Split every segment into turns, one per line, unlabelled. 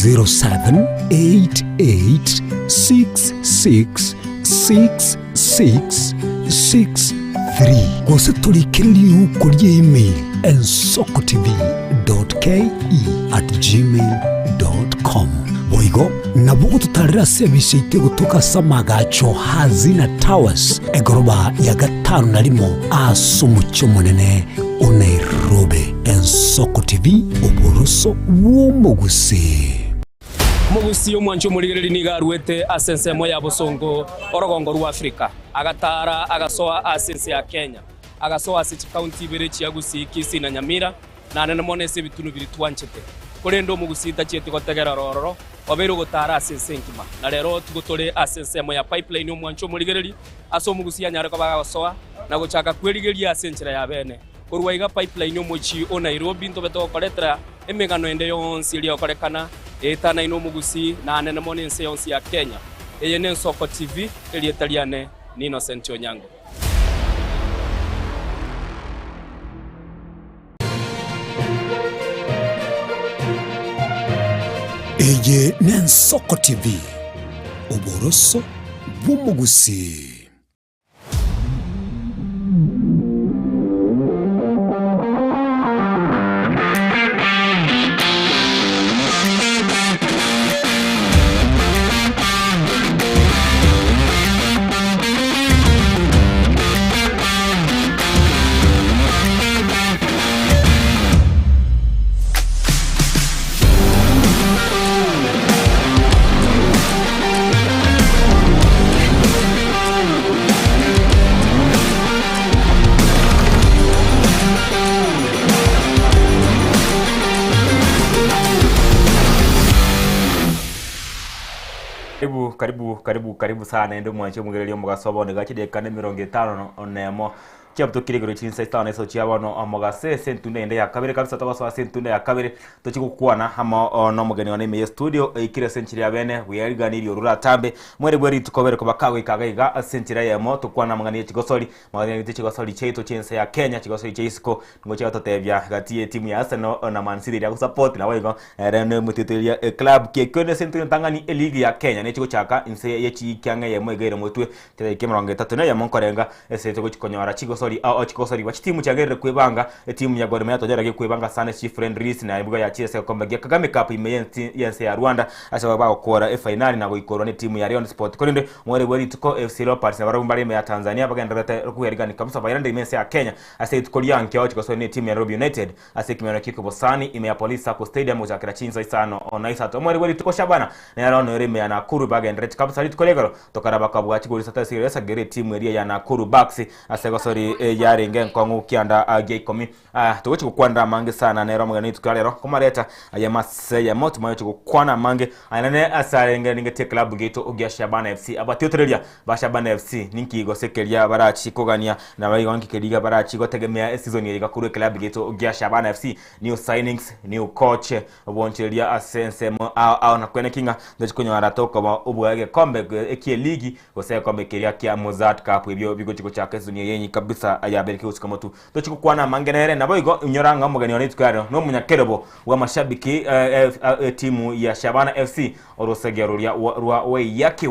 0788666663 gose torikere riuko rie email ensokotv.ke@gmail.com. Boigo nabo ogototarera ase ebise yaito egotoka ase amagacho Hazina Towers egoroba ya gatano na rimo ase omochie omonene o Nairobi. Ensoko TV, oboroso bw'omogusii.
Omogusii omwanchi omorigereria nigo aruete ase ensemo ya bosongo orogongo rwa Afrika, agataara agasoa ase ense ya Kenya, agasoa ase chikaunti ibere chia Gusii, Kisii na Nyamira, na nene mono ase ebitunu biria twanchete. Korende omogusii tachieti gotegerera ororo, obeire ogotaara ase ense engima. Na rero tigo tore ase ensemo ya Pipeline omwanchi omorigereria, ase omogusii anyare koba agosoa na gochaka kwerigeria ase enchera ya bene. Korwa iga Pipeline omochie o Nairobi ntobe togokoretera emegano ende yonsi eria egokorekana eetanaine omogusii na anene mono ense yonsi ya Kenya. Eye n'Ensoko TV, erieta riane ni Innocent Onyango.
Eye n'Ensoko TV, oboroso bw'omogusii.
Karibu karibu karibu karibu sana naende omwanchi omogereria omogaso bono iga chidakika na emerongo etano na emo chiabutokire igoro chinsa isano na isato chia bono omogaso ase entunda ende ya kabere kabisa togosoa ase entunda ya kabere tochie gokwana amo na omogeni one ime ye studio oikire ase enchera ya bene buya riganirie orure atambe mwere bwe rituko obere koba kagoika iga iga ase enchera eyemo tokwane amang'ana ye chigosori amang'ana ye chigosori chiaito chia ense ya Kenya chigosori chia isiko nigo chiagototebia gati ye etimu ya Arsenal na Man City eria agosupport naboigo ere nomoteteria eclub ki ekio ase entunda entang'ani eligi ya Kenya nechi gochaka inse ye chiiki ang'e eyemo iga ere motwe chidaika emerongo etato na eyemo nkorenga ase togochi konyora chigosori ao chigosori chitimu chiagerire kwebanga etimu ya Gor Mahia tochorire kwebanga sana ase chifriendlies na nigo yachire ase egekombe gia Kagame Cup ime y'ensi y'ense ya Rwanda ase bagokora efainali na goikorwa netimu ya Rayon Sport korende omwere bwe rituko FC Leopards nabarabwo mbare ime ya Tanzania bagendererete kweriganiwa kabisa bairande ime ense ya Kenya ase rituko ria nkio chigosori netimu ya Nairobi United Ase ekemerero ki'okobosani ime ya Police Sacco Stadium gochakera chinsa isano na isato omweri bwe rituko Shabana nero noere ime ya Nakuru bagendereti kabisa rituko ria igoro tokara bakabua chigori isato ase igoro esagere etimu eria ya Nakuru Bucks ase egosori yarenge enkong'u kianda gia ikomi. Togochi gokwanera amange sana nero omogeni rituko ria rero komareta ayemo ase eyemo timanye gochi gokwana amange aye ase arenge ringeti eklabu giaito gia Shabana FC abatiotereria Ba Shabana FC ninki gose keria barachi kogania naboigo nki keria barachi gotegemea esizoni eye iga korwa eklabu giaito gia Shabana FC new signings, new coach, obonchereria ase ensemo ao ao na kwene ki ng'a ntochi konyora tokoba obua egekombe ekie eligi gose egekombe keria kia Mozzart Cup ebio bigochi gochaka esizoni eye enyi kabisa yabeire kegosika motwe. Tochi gokwana amange nere naboigo inyora ng'a omogeni one rituko ria rero nomonyakerobo bw'amashabiki etimu ya Shabana FC orosegea roria rwa Waiyaki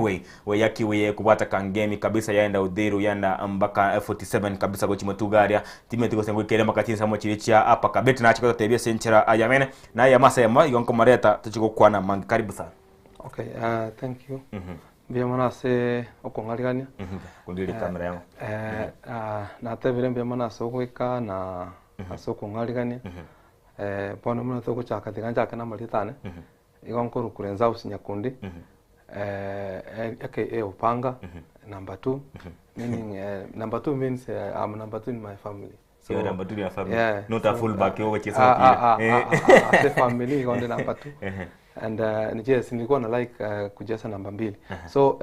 Waiyaki Way ekobwata Kangemi kabisa yaenda Uthiru yaenda mpaka 47 kabisa gochia motuga aria timeti gose ngoikere mpaka chinsemo chiria chia Upper Kabete nache gototebia ase enchera yamene naye ase eyemo igo nkomoreta tochie gokwana amange karibu sana.
Okay, thank you. Mbuya mono ase okong'arigania.
Kundiria camera yango.
Natebire mbuya mono ase ogoika na ase okong'arigania. Bono buna togochaka tiga nchake na amarieta ane. Igo nkorokwa Renzaus Nyakundi, aka Opanga, number two, meaning number two means I'm number two in my family.
So, You're number two in your family. Yeah. Not a full back yogochia
ase Ah, ah, ah, ah, ah, ase family igo ndi number two. And yes, nilikuwa na like kucheza namba mbili. So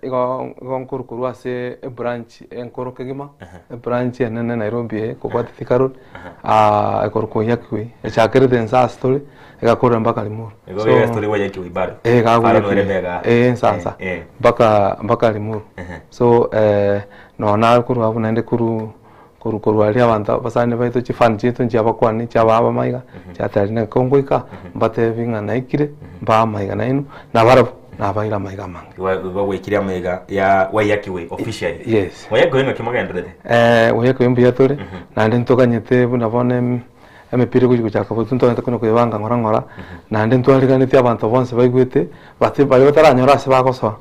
Igo igo nkorukorwa ase ebranch enkoro kegima, ebranch enene Nairobi eye kobwate Thika Road, ekorokwa Waiyaki Way, echakerete inse ase tore, egakorera mpaka Limuru.
Igo So, iga story Waiyaki Way bado.
eh, iga
Fara
Waiyaki
nore
Way.
mega.
Eh, nsansa
Eh, eh.
mpaka mpaka Limuru.
Ehe.
So nonye nakorwa abwo naende korwa. Korwa korwa aria abanto abasani baito chifan chiaito nchiabakwania chiabaa amaiga, chiateba riria naki ngoika, mbatebi ng'a naikire, mbaa amaiga nainwe, nabarabwo nabaire amaiga amange.
Bagwekire amaiga ya Waiyaki Way officially.
Yes.
Waiyaki Way ng'aki mogendererete?
Waiyaki Way mbuya tore, naende ntoganyete buna bono em- emepira egochi gochaka gotwa ntoganyete konya koyebanga ng'ora ng'ora, naende ntwariganetie abanto bonsi baigwete, bati baria bataranyora ase bagosoa,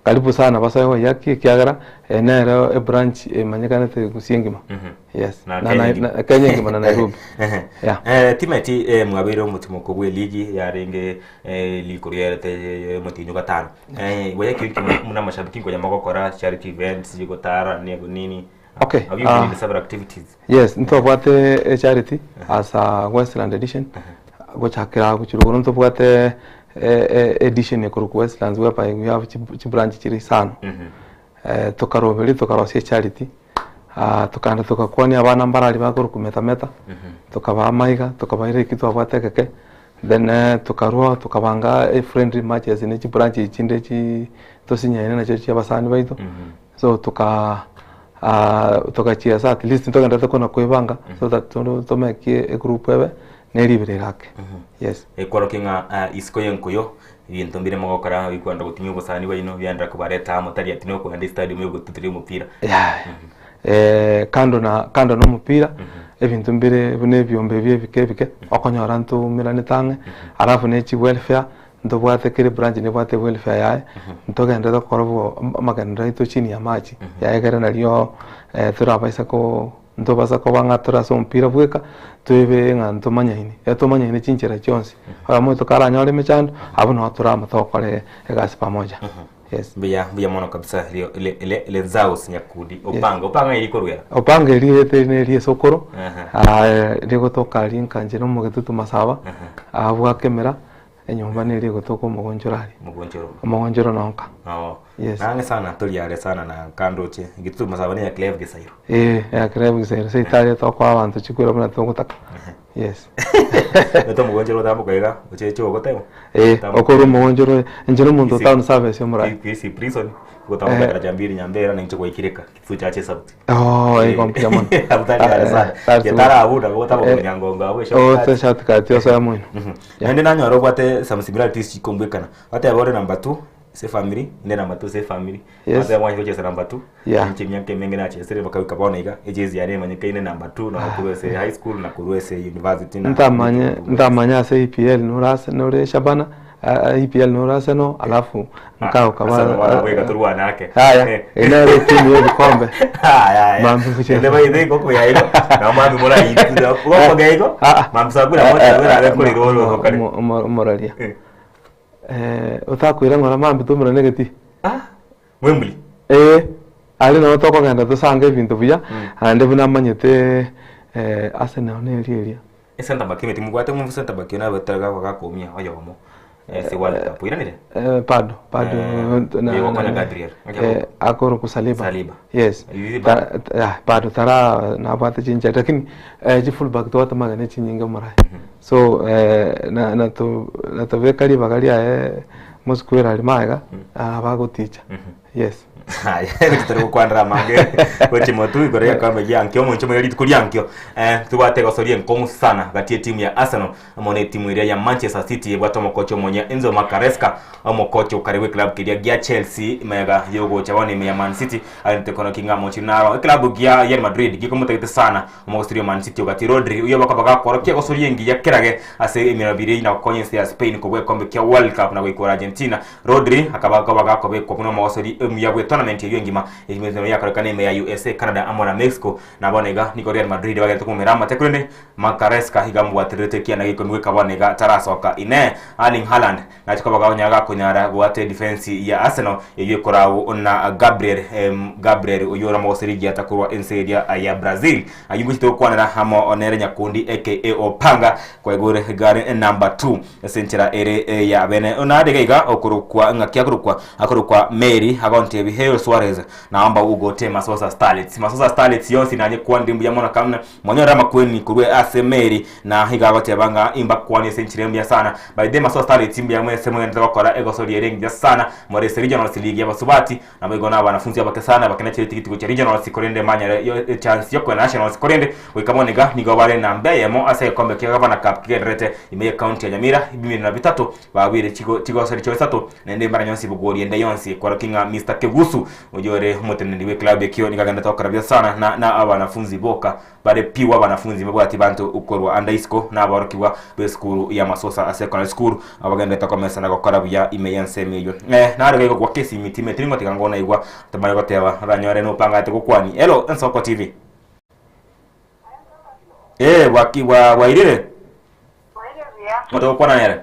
Karibu sana basoe Waiyaki ekiagera eye nero ebranch emanyekanete Gusii engima. Yes.
Na
Na,
Kenya
na,
engima.
na, Kenya engima na Nairobi. Yeah.
Eh, timeti eh, mwabeire omotimoko bwe ligi yarenge eh, ligi korwa yarete eh, omotinyu gatano eh, Waiyaki inki muna amashabiki nkonya mogokora charity events gotara nigo nini
Okay,
Have you been
ah.
in several activities
Yes, ntobwate echarity as a Westland edition gochakera gochia rogoro ntobwate edition ekorokwa Westlands whereby we have chibranch chire isano. Tokaroberia tokarosia echarity tokaenda togakwania abana mbarari bakorokwa meta meta, tokabaa amaiga, tokabaira eki twabwate egeke, then tokarwa tokabanga efriendly matches ne chibranch echi chinde chi tosinyaine nachio chia abasani baito. So toka togachiesa at least ntogenderete kona koebanga so that tomekie egroup ebe ne riberera ake. Yes.
Ekworokia ng'a ah, isiko y'enkoyo ebinto mbire mogokora bikwenda gotinyia obosani bwaino biaendera kobareta amo tari ati nokoenda estadium yogotuteria omopira.
Yaya. Kando na kando na omopira ebinto mbire buna ebiombe ebi ebike ebike okonyora ntoumeranete ang'e alafu ne chiwelfare Ntobwate kera ebranch nebwate ewelfare yaye, ntogenderere gokora obo amagenderero aito chini ya machi, yaye nario torabaisa ko ntobasa koba ng'a tore ase omopira bweka, toebe ng'a ntomanyaine, ekero tomanyaine chinchera chionsi, oyomo oito karanyore emechando, abwo nabo torama togokora egasi pamoja, yes.
Mbuya mbuya mono kabisa rio le le Lenzaus Nyakudi Opanga Opanga eri korwera.
Opanga erieta eri neri esokoro, rigotoka aria nkanche na omogetutu masaba, abwo akemera. Enyomba neria egotoka omogonchoro aria.
Omogonchoro.
Omogonchoro nonka.
Oo.
Yes.
Nang'e sana tori are sana na kandoche. Gitutu masaba ne ya Cleve Gisairo.
Eh, ya Cleve Gisairo. Seito aria tokoa abanto chikwera buna togotaka. Yes.
Nete omogonchoro otamboka iga, ocheche ogoteba.
Eh, okorwa omogonchoro, inche nomonto
Isi-
town service omorai.
Kwisi prison. Gotamboka daraja mbili nyambera na inche gwaikireka. Kitutu chache esauti.
Oh, igo mbuya mono.
Abwo tari are sana.
Eh, tari
Getara abwo nabo gotamboka
Eh,
onyangongo abwo
Oh,
eshortcut.
shortcut osoya moino.
Naende nanyora obwate some similarities chikombwekana. Bateba ore number two ase efamiri, inde number two ase efamiri.
Yes.
Bateba mwanchete gochesa number two.
Yeah.
Inche emiaka emenge nachesire mpaka goika bono iga, ejezi yane emanyekaine number two nonye korwa ase high school na korwa ase university na
Ntamanye ntamanye ase EPL nore ase nore Shabana EPL nore Arsenal alafu nkago kaba
Arsenal bono abwo iga torwane ake.
Yaya,
Eh.
eye nere etimu ya ebikombe.
Aya, aya.
Mambi gochia.
Ende baithe igo koya igo, na mambi moraitira. Gokoga igo,
Ah, ah.
mambi sakura mocha wera abe korira oro okare.
Omoraria.
Eh.
Otakoira ng'ora mambi tomerane egetii.
Ah, Wembley.
Ee, aria nabo tokogenda tosange ebinto buya, naende buna amanyete Arsenal neri eria.
Esenta back emeti mobwate mo center back nabe taraga bagakomia oyomo ase World Cup oiranire?
Bado, bado
Nigo Gabriel.
akorokwa Saliba.
Saliba.
Yes.
Ibi
Ta- ta- bado tara nabwate chinchari lakini chi full back tobwate amagena chinyinge morae. So na nato natobeka ribaga riaye mosquera aria magega abagoticha. Yes.
Haya, tutari gokwanera amange gochia motwe igoro y'ekikombe gia nkio omonche omoyo rituko ria nkio eh, tobwate egosoria enkong'u sana gati y'etimu ya Arsenal amo na etimu eria ya Manchester City ebwate omokocha omonya Enzo Maresca omokocha okare bw'eklabu keria gia Chelsea magega yogocha bono ime ya Man City arente kono ki ng'a mochie naro eklabu gia Real Madrid gikomotagete sana Omogosori o Man City ogati Rodri oyio bakaba gakorokia egosoria engiya kerage ase emerabiri eyio na gokonya ense ya Spain kobua egekombe kia World Cup na goikora Argentina. Rodri akaba akoba gakobekwa buna omogosori omuya bwe tournament eyio engima eyio yakorekana ime ya USA, Canada amo na Mexico. Na bono iga nigo Real Madrid bagerete komomera amate korende Maresca iga amobwatererete ekianda gia ikomi goika bono iga tarasoka. Inee! Erling Haaland Nache koba gakonyara gakonyara goata edifensi ya Arsenal eyio ekorau na Gabriel em, Gabriel oyio ore omogoseri egiata korwa ense eria ya Brazil. Ayio ngochete gokwanera amo nere Nyakundi aka Opanga kwaigure gare number 2 ase enchera ere ya bene. Nare iga iga okorokwa ng'aki akorokwa akorokwa Mary. Agontebia, Hail Suarez, naomba ugote Masosa Starlets. Masosa Starlets yonsi nanye kwanire mbuya mono kamna mwanyora amakweni korwa ase Mary na iga agoteba ng'a imbakwanie ase enchera embuya sana. By the way, Masosa Starlets mbuya mwese mogenderete gokora egosori ere engiya sana more ase Regionals League y'abasubati naboigo na abanafunzi abake sana bakenachire etigiti gochia Regionals korende manyare yo echance yokoenda Nationals korende goika bono iga nigo bare namba eyemo ase egekombe kia Gavana Cup kigendererete ime y'ecounty ya Nyamira ebimiri na bitato Babuire chigosori chio isato, naende mbaranywe yonsi bogoria ende yonsi. Kworokia ng'a Mister Kegusu, oyio ore omoteneneri bw'eklabu ekio, nigo agenderete gokora buya sana na na abanafunzi boka bare pure abanafunzi mbabwati banto korwa ande isiko na aborokigwa b'esukuru ya Masosa Secondary School abagenderete komesa na gokora buya ime y'ensemo eyio. Eh, naro iga igokwa kesi timeti ngotiga ngo naigwa tamanye goteba oranyore nopangate gokwani. Hello, Ensoko TV. Eh, bwaki bwa bwairire?
Bwaire buya.
Ngote gokwana nere.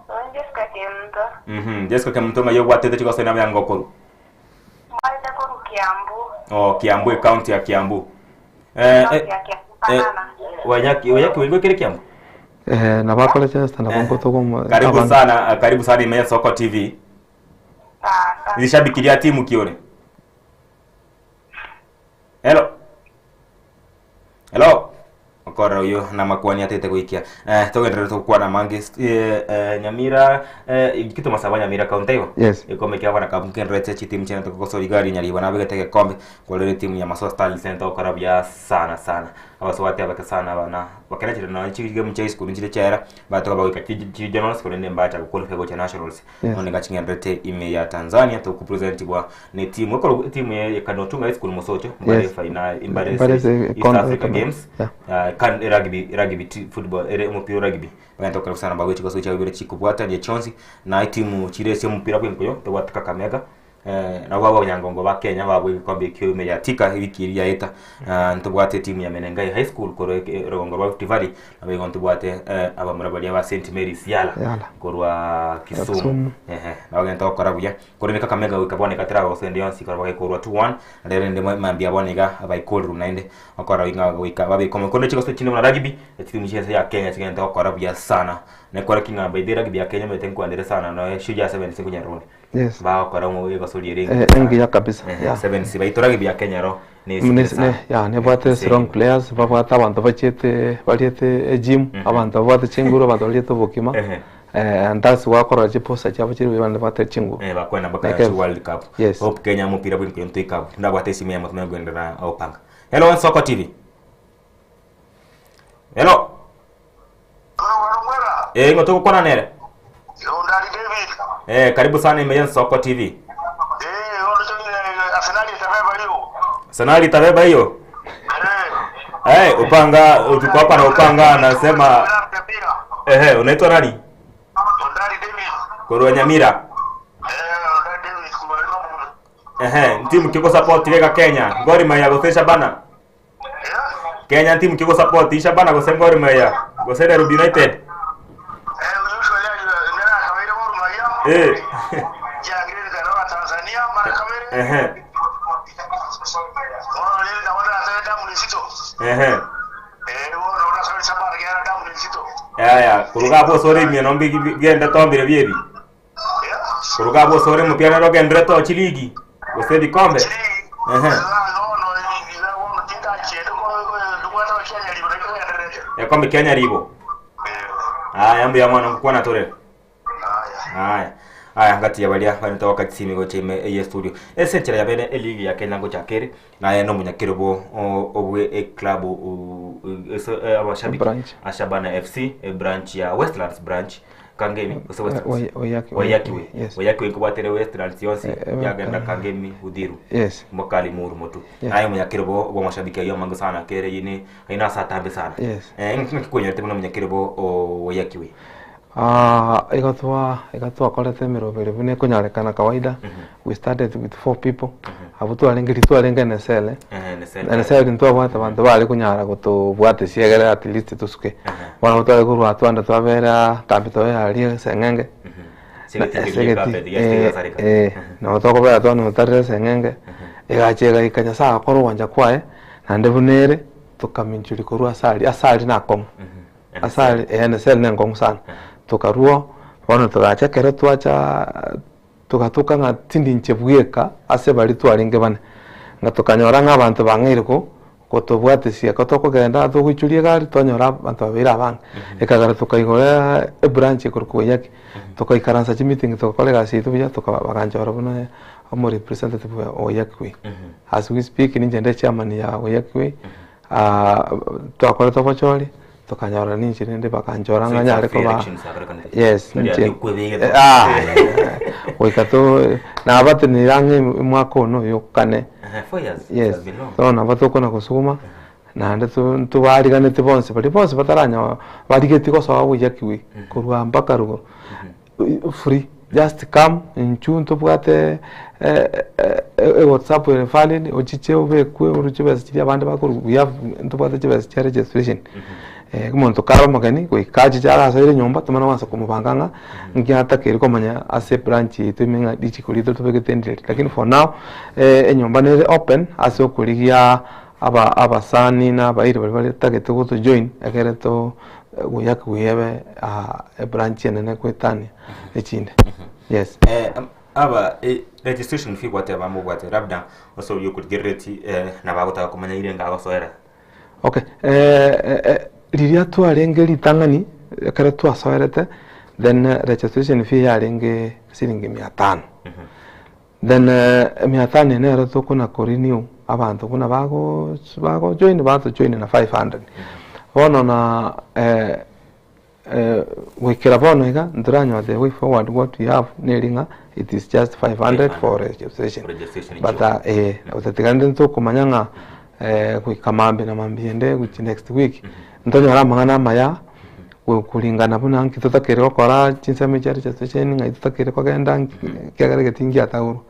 Oyo Jessica Kemunto.
Mhm, Jessica Kemunto ng'ai obwatete chigosori nabo yanga okorwa?
Mwarete korwa Kiambu.
Oh, Kiambu ecounty ya Kiambu. Eh,
County
eh,
ya Kiambu
eh,
Banana.
Wanyaki, Wanyaki wengo kere Kiambu?
Eh, nabo akore Chester nabo nkotoka
Karibu sana, karibu sana Imenya Soko TV.
Sasa.
Ni shabiki ria timu kiore. Hello. Hello. Okorora oyo namakwani atete goikia. Eh, togenderere togokwana mange eh, eh, Nyamira eh, kitu masaba Nyamira county igo.
Yes.
Ekombe kia bana kabu kenderete chitimu chene togosori gari nyariba nabegete gekombe kwarere timu ya Masoa Stars nento gokora buya sana sana. Abasubati abake sana bana bakenachire nonya chigame chia isukuru nchire chiaera batoka bagoika chi generals korende mbacha goqualify gocha nationals.
Yes.
Bono niga ching'enderete ime ya Tanzania tokopresentiwa ne timu ekoro etimu ye Kanotunga High School Mosocho mbare
Yes.
final mbare
Mbare
ase
ase
East
kon-
Africa Games
yeah.
kan rugby rugby football ere omopira o rugby bagenda gokora sana bagochi gosocha bibere chikobwatania chionsi na etimu chire ase omopira bwenkoyo tobwate Kakamega eh, nabo abanyangongo ba Kenya babwa egekombe ekio ime ya Thika ewiki eria yaeta. Ah, ntobwate etimu ya Menengai High School korwa orogongo rwa Rift Valley nabo igo ntobwate eh, abamura baria ba St Mary's Yala
Yala.
korwa Kisumu
Kisumu.
ehe nabo bagenda gokora buya korende Kakamega goika bono iga teragosa ende yonsi ekero bagekorwa 2-1 rero rende mambia bono iga abaikorerwe naende okora ng'a goika babeke omokono chigoso chinde buna rugby echitimu chia ense ya Kenya chigente gokora buya sana nekora ki ng'a by the way rugby ya Kenya omanyete nkwendere sana noe Shujaa Sevens nkonyara ore
Yes.
bagokora egosoria ere
Eh, engiya kabisa.
Ehe,
Yeah.
Sevens baito rugby ya Kenya ero
Ne-
nesikire sana
ne- yeah, nebwate strong players babwate abanto bachiete bariete egym abanto babwate chinguru abanto bariete obokima
Ehe.
eh, and that's gwakorora chiposa chiabo chiri buya bande babwate chinguru
Eh, bakwenda mpaka
Like,
World Cup.
Yes.
Hope Kenya mupira bwingi kwenye ikabu. Ndabwate esimu ya mutumia gwendera opanga. Hello Nsoko TV. Hello. Eh, ngo tukukwana nere.
Undari David.
Eh, karibu sana Imeye Nsoko TV.
Eh, Arsenal itabeba hiyo.
Arsenal itabeba hiyo.
Eh.
Eh, upanga tuko hapa na upanga anasema ehe, unaitwa nani?
Undari David.
Korwa Nyamira.
Eh, Undari David kubaliwa.
Ehe, timu kiko support rega Kenya. Gor Mahia gose Shabana.
Eh?
Kenya timu kiko support Shabana gose Gor Mahia. Gose Nairobi United.
Eh, usually nera kawaida Gor Mahia.
Eh.
Jangiri kana Tanzania mara kamere.
Ehe.
Ona leo na wala sasa damu ni sito.
Ehe.
Eh, ona ona sasa Shabana gara damu ni sito.
Aya, kuruga abo sore imie nombi genda tombire biebi.
Eh?
Kuruga abo sore mupira no gendre to chiligi. Gose bikombe. Ehe. Ekombe Kenya ribo. Aya, mbuya mwana nkukwana tore. Aya. Aya ngati ya baria baneta wakati simi goche ime eye studio. Ese nchera ya bene eligi ya Kenya gocha kere na ye no munyakiro bo obwe e club abashabiki
Branch.
Ashabana FC e branch ya Westlands branch Kangemi gose Westlands.
Waiyaki-
Waiyaki
Yes.
Waiyaki nkobwatere Westlands yonsi
Eh, eh,
yagenda Kangemi Uthiru
Yes.
mokali muru motu
Yeah.
naye munyakiro bo bo mashabiki ayo mangu sana kere yini aina saa tambe sana
Yes.
eh nkikwenyorete muno munyakiro bo Waiyaki we
Ah, igatwa igatwakorete emiroberi buna ekonyarekana kawaida we started with four people abwo twarenge twarenge NSL
eh nesel
NSL ntwabwate abanto bare konyara gotobwate siegere at least tosuke bono tware korwa twanda twabera kambi tobe aria seng'enge nabo tokobera twanotarire seng'enge egacha egaika nyasaye akora ogwancha kwaye naende buna ere tokaminchori korwa asari asari nakong'u asari eh, NSL ne enkong'u sana tokarwa bono togacha ekero twacha. Togatoka ng'a tindi inche bweka ase baria twarenge bane, ng'a tokanyora ng'a abanto bang'eire ko gotobwatesia ekero tokogenda togoichoria egari twanyora abanto babeire abange. Ekagera tokaigora ebranch ekorokwa Waiyaki, tokaikaransa chimeeting togakora egasi yaito buya toka baganchora buna omorepresentative wa Waiyaki Way. As we speak ninche nde chairman ya Waiyaki Way, twakorete obochori. Tokanyora ninche rende bakanchora ng'a nyare koba yes ninche goika to nabatenenire ang'e omwaka one oyo kane yes bono nabo tokona gosuguma naende to ntobariganeti bonsi baria bonsi bataranyora barigetie gosoa goiyakiwa korwa mpaka rogoro. Free just come inchuo ntobwate ewhatsapp ere valid ochiche obekwe orwe chibesa chiria abande bakorwa we have ntobwate chibesa chia registration omonto kare omogeni goika achiche arasoire nyomba tomanye goansa komobanga ng'a nki atakeire komanya ase ebranch yaito ime ng'a richiko riaito tobegete ndireri lakini for now enyomba nere open ase okorigia aba abasani na abairi baria baretagete gotojoin ekere to Goyaki goyebe ebranch enene goetania echinde. Yes.
Eh, aba eh, registration fee gwateba mobwate labda ase oria okorigerereti eh, nabo agotaka komanya ire enga agosoera.
Okay, eh, eh, eh, riria twarenge ritang'ani ekero twasoerete then registration fee yarenge siringi mia tano. Then mia tano eye nero tokona ko renew abanto buna bago bago join bato join na 500. Bono na goikera bono iga ntoranyora the way forward what we have neri ng'a it is just 500 for registration.
Registration
But eh otatiga rende ntokomanya ng'a goika mambia na mambia ende gochia next week ntonyore amang'ana amaya. Koringana buna nki totakeire gokora chinsemo echi are chiaye ng'ai totakeire kogenda nki ekiagera egeti ngiataurwa.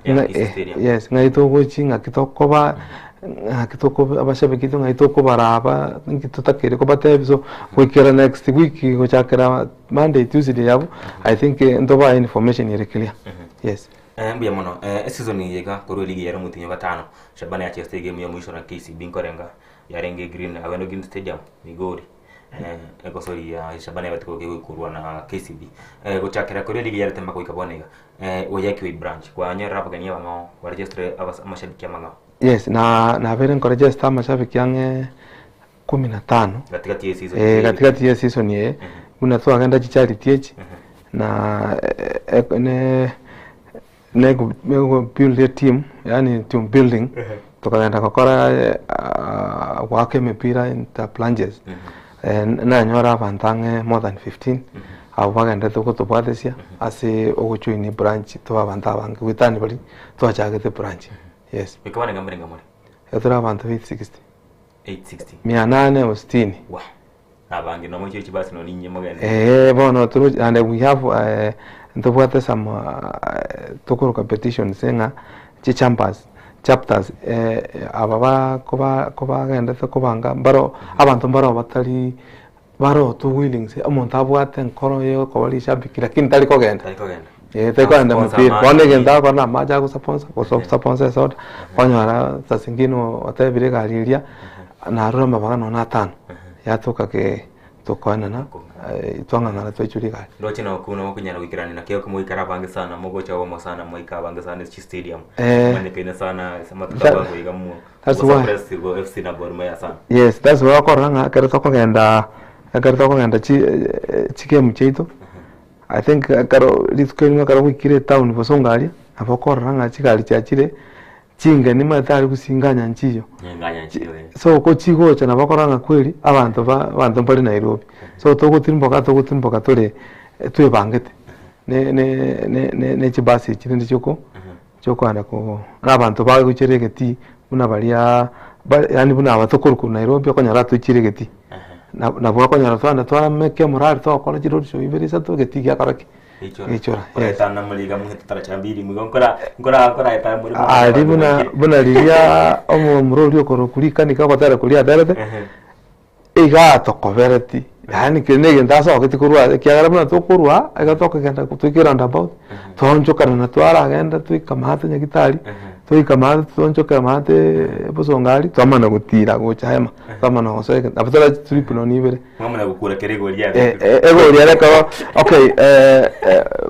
Yeah,
Ng'a
Kisii Stadium.
yes ng'ai togochi ng'aki tokoba ng'aki toko abashabiki baito ng'ai tokobaraba nki totakeire kobatebia so goikera next week gochakera Monday Tuesday abwo I think ntobae information ere clear, yes.
Eh, mbuya mono. Eh, eseason eye iga korwa eligi yare omotienyi o gatano, Shabana yachesete egame ya mwisho na KCB nkorenga yarenge Green Awendo Green Stadium, Migori. Egosori ya Shabana ebate kegoikorwa na KCB. Gochakera koria ligi yarete mpaka goika bono iga, Waiyaki branch kwanyorire abageni abang'ao, kwaregisterire amashabiki amang'ao.
Yes, na nabeire nkoregister amashabiki ang'e kumi na tano.
Gatigati ye season.
Eh, gatigati ye season eye, buna twagenda chicharity echi, na ne ne build a team yaani team building tokagenda gokora goaka emepira inter branches nanyora abanto ang'e more than 15 abwo bagenderete gotobwatesia ase ogojoin ebranch tobe abanto abange goetania baria twachagete ebranch yes.
Goika bono iga mborenge more?
Iga tore abanto 860.
860.
Mia nane o sitini.
Wah! Nabange nomoichire chibasi nonya ninye mogende.
Eeh bono torochi and we have ntobwate some tokoroka petitions ng'a chichambers, chapters aba ba koba kobagendete kobanga mbaro abanto mbaro batari baro too willing omonto abwate enkoro ya okoba rishabiki lakini tari kogenda.
Tari kogenda.
Eh, tari kogenda
Sponsor
mupira.
amache.
Bono egento agokora na amache agosaponsa, gose ogosaponsa esoda, kwanyora saa zingine otebire egari eria, narure amabaga nonya na atano, yatoka ke tokoenana, twang'ang'ana twaichoria egari.
Ndoche nokwo nokonyara goikerania nakio moikare abange sana mogocha obomo sana moike abange sana ase chistadium
Eh.
manyekaine sana ase amatuko
That-
abango iga mo
that's why.
Press go FC na Gor Mahia sana.
Yes, that's why okorora ng'a ekero tokogenda ekero tokogenda chi chigame chiaito, I think ekero rituko erimo ekero gwaikire etown bosongo aria, nabo okorora ng'a chigari chiachire chingeni omanyete aria gusinganya nchiyo.
Nganya nchiyo eh.
So ko chigocha nabo okorora ng'a kweri abanto ba abanto mbare Nairobi. So togotirimboka togotirimboka tore twebangete ne ne ne ne chibasi echi rende chioko chiokogenda ko na abanto bagochera egetii buna baria ba yaani buna aba tokorwa korwa Nairobi okonyora atoichire egetii. Nabo okonyora twagenda twameka emorari togokora chiroad show ibere isato egetii giakora ki? Gichora, yes.
Koretana muri iga muhe taracha mbiri muigo nkora nkora nkoraeta muri
Aria buna buna riria omomura oria okorwa korwa rikanika ogotera koria aterete, iga atokobereti. Yaani keri na egento asogeti korwa ase ekiagera buna tokorwa aa, iga tokogenda toike roundabout, twaonchokana na twaragenda toika maate nyagetari, toika maate twaonchokera maate bosongo aria, twamana gotira gocha hema, twamana gosoa egento nabo tore trip nonye ibere.
Mwamanya gokura kera egori
Eh,
yabeirwe.
eh, egori ere ekero okay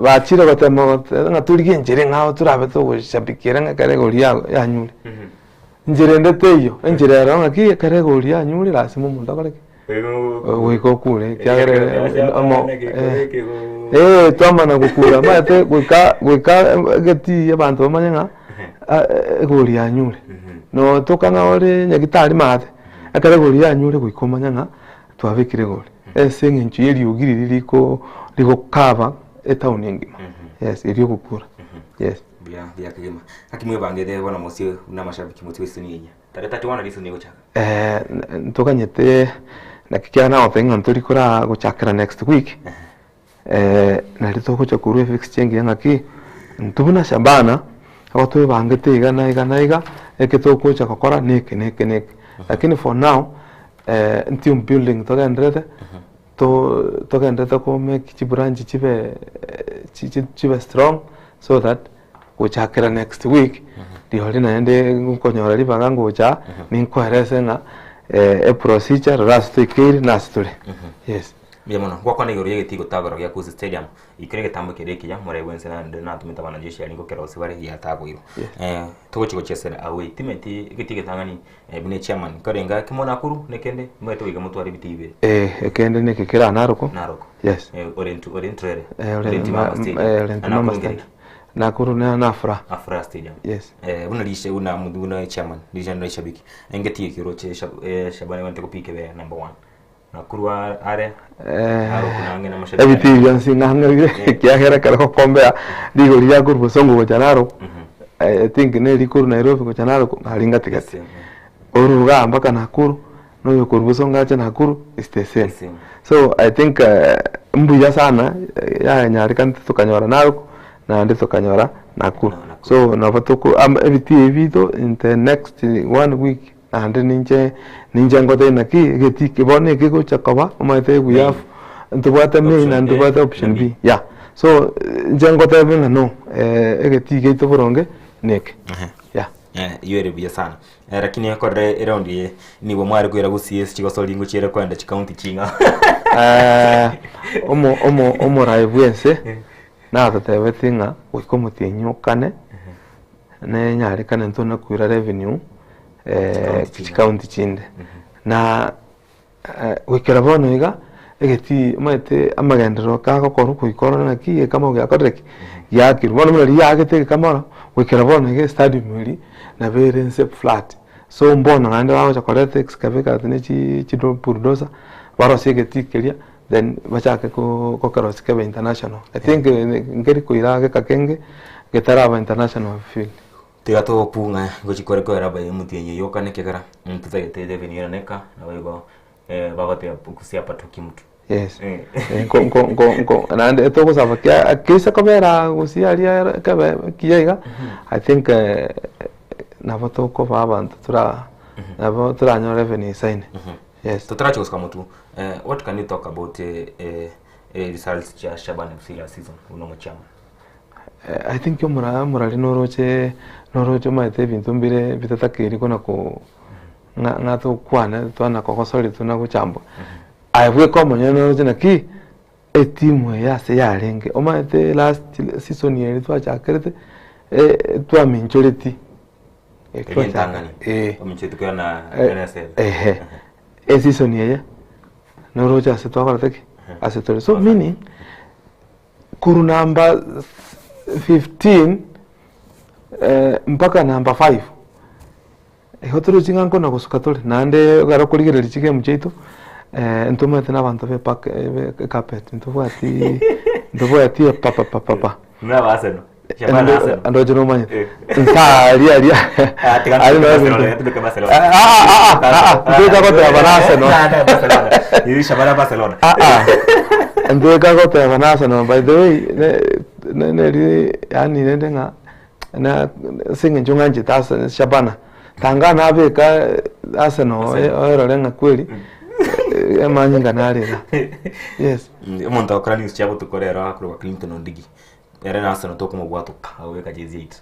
bachire gotema goteba ng'a torigie enchera eng'ao torabe togoshabiki ere ng'a ekero egori ya- yanyure. Enchera ende teiyo, enchera ero ng'aki ekero egori yanyure lasima omonto akore ki? Goika okure ekiagera omo eh twamana gokura omanyete goika goika egetii abanto bamanye ng'a egori yanyure. Notoka ng'a ore nyagetari maate, ekero egori yanyure goika omanye ng'a twabekire egori ase eng'encho ya eriogi riria riko rigokaba etown engima, yes erio ogokura, yes.
Buya buya kegima. Gaki mwebangete bono mosie buna amashabiki mosie bwe season eye. Tarehe 31 season egochaka.
Ntoganyete naki kiagera nagotebia ng'a ntori kora gochakera next week, nari togocha korwa efixture engiya ng'aki, intwe buna Shabana, nigo twebangete iga na iga na iga, eke togocha gokora neke na eke na eke. Lakini for now, team building togendererete, to togendererete ko make chibranch chibe chibe strong so that gochakera next week rirorio naende nkonyora ribaga ngocha ninkoerese ng'a eprocedure rora ase toikeire na ase tore, yes.
Mbuya mono. Ngwakwana igoro y'egetii gotagorwa gia Kusi Stadium, Ekio negetambo keria ekiya, moraigwe bwensi naende natomete abanajeshi aria ngokerosia bare giatagoirwe. Togochia gochesera away, timeti egetii egetang'ani buna echairman, nkorenge ake mono Nakuru na ekende moete goika motware ebitii bibere.
Ekende neke kera Naroko.
Naroko.
Yes.
Orentu orenturere.
Orentu Mama Stadium. Orentu Mama Stadium. Nakuru na na Afra.
Afra Stadium.
Yes.
Buna rishe buna buna chairman, rishe na shabiki. Engeti ekiroche Shabana wente kopike be number one. Nakuru are
Ebitii bionsi ng'ang'erire ekiagera ekero gokombea rigori ria korwa Bosongo gocha Narok, I think na eri korwa Nairobi gocha Narok nari ngatigete. Orwa igaa mpaka Nakuru, na oyo korwa Bosongo ache Nakuru is the same. So I think mbuya sana yanyarekanete tokanyora Narok naende tokanyora Nakuru. So nabo toko ebitii ebi bito in the next one week. Naende ninche ninche ngotebie naki egeti eke bono ekegocha koba omanyete we have ntobwate main na ntobwate option B yeah. So inche ngotebie ng'a no egetii giaito boronge neke yeah.
Eyio ere buya sana. Lakini ekorire eraundi eye nigo mware koira gusii ase chigosori ngochiere koenda chikaunti ching'ao.
Omo omo omoraai bwense natotebetie ng'a goika omotienyi okane. Nenyarekane ntone koira revenue chikaunti chinde. Na goikera bono iga, egetii omanyete amagenderero kagokorwa goika orore naki egekamero giakorire ki? Giakirwe. Bono buna riria yaagete egekamero, goikera bono iga estadium eria nabo ere inse flat. So mbono naende bagocha koreta excavator ne chi bulldozer, barosie egetii keria, then bachake gokerosia kebe international. I think nkeri koira geka kenge getaraba international field.
Tiga togokung'a ngochia kore koera abaye omotienyi oyio okane ekiagera ntotagete revenue erane eka naboigo bagoteba gose apatoki mtu.
Yes. Nko nko nko nko naende togosaba kia keise kobera gusii aria kebe ekiya iga I think nabo tokoba abanto tora nabo toranyore revenue isaine. Yes.
Totarachi gosuka motwe, what can you talk about results chia Shaban FC last season buna omochairman?
I think omora omorari noroche noroche omanyete ebinto mbire bitatakeiri kona ko ng'a ng'a tokwane twana kogosoria tuna gochambwa. Aye bweka omonyene noroche naki etimu eye ase yarenge omanyete last season eri twachakerete twaminchoreti
Eria entang'ani.
Eh.
Ominchoreti koyana NSL.
Ehe. Eseason eye noroche ase twakorete ki? Ase tore. So meaning korwa number 15 mpaka number 5 igo torochi ng'a nkona gosuka tore naende ekero okorigereria chigame chiaito ntomanyete na abanto be park be carpet ntobwati ntobwati epapapapapa.
Buna aba Arsenal. Shabana Arsenal.
Ndoche nomanyete.
Eh.
Nsa aria aria.
Ah, tiga
Aria
ntuke
noo
Barcelona,
ebinto.
ntuke Barcelona.
Ah, ah, ah, ah, ah, ntoika goteba na Arsenal.
Ah, ah, Barcelona. Iri Shabana Barcelona.
Ah, ah. Ntoika goteba na Arsenal. By the way, ne ne neri yaani rende ng'a na ase eng'encho ng'anchete Arsenal Shabana. Tanga nabeka Arsenal
Arsenal.
oerore ng'a kweri. Amanyinga nare iga. Yes.
Omonto agokora news chia botuko rero akorokwa Clinton Ondigi, ere na Arsenal tokomobwatoka agobeka jezi yaito.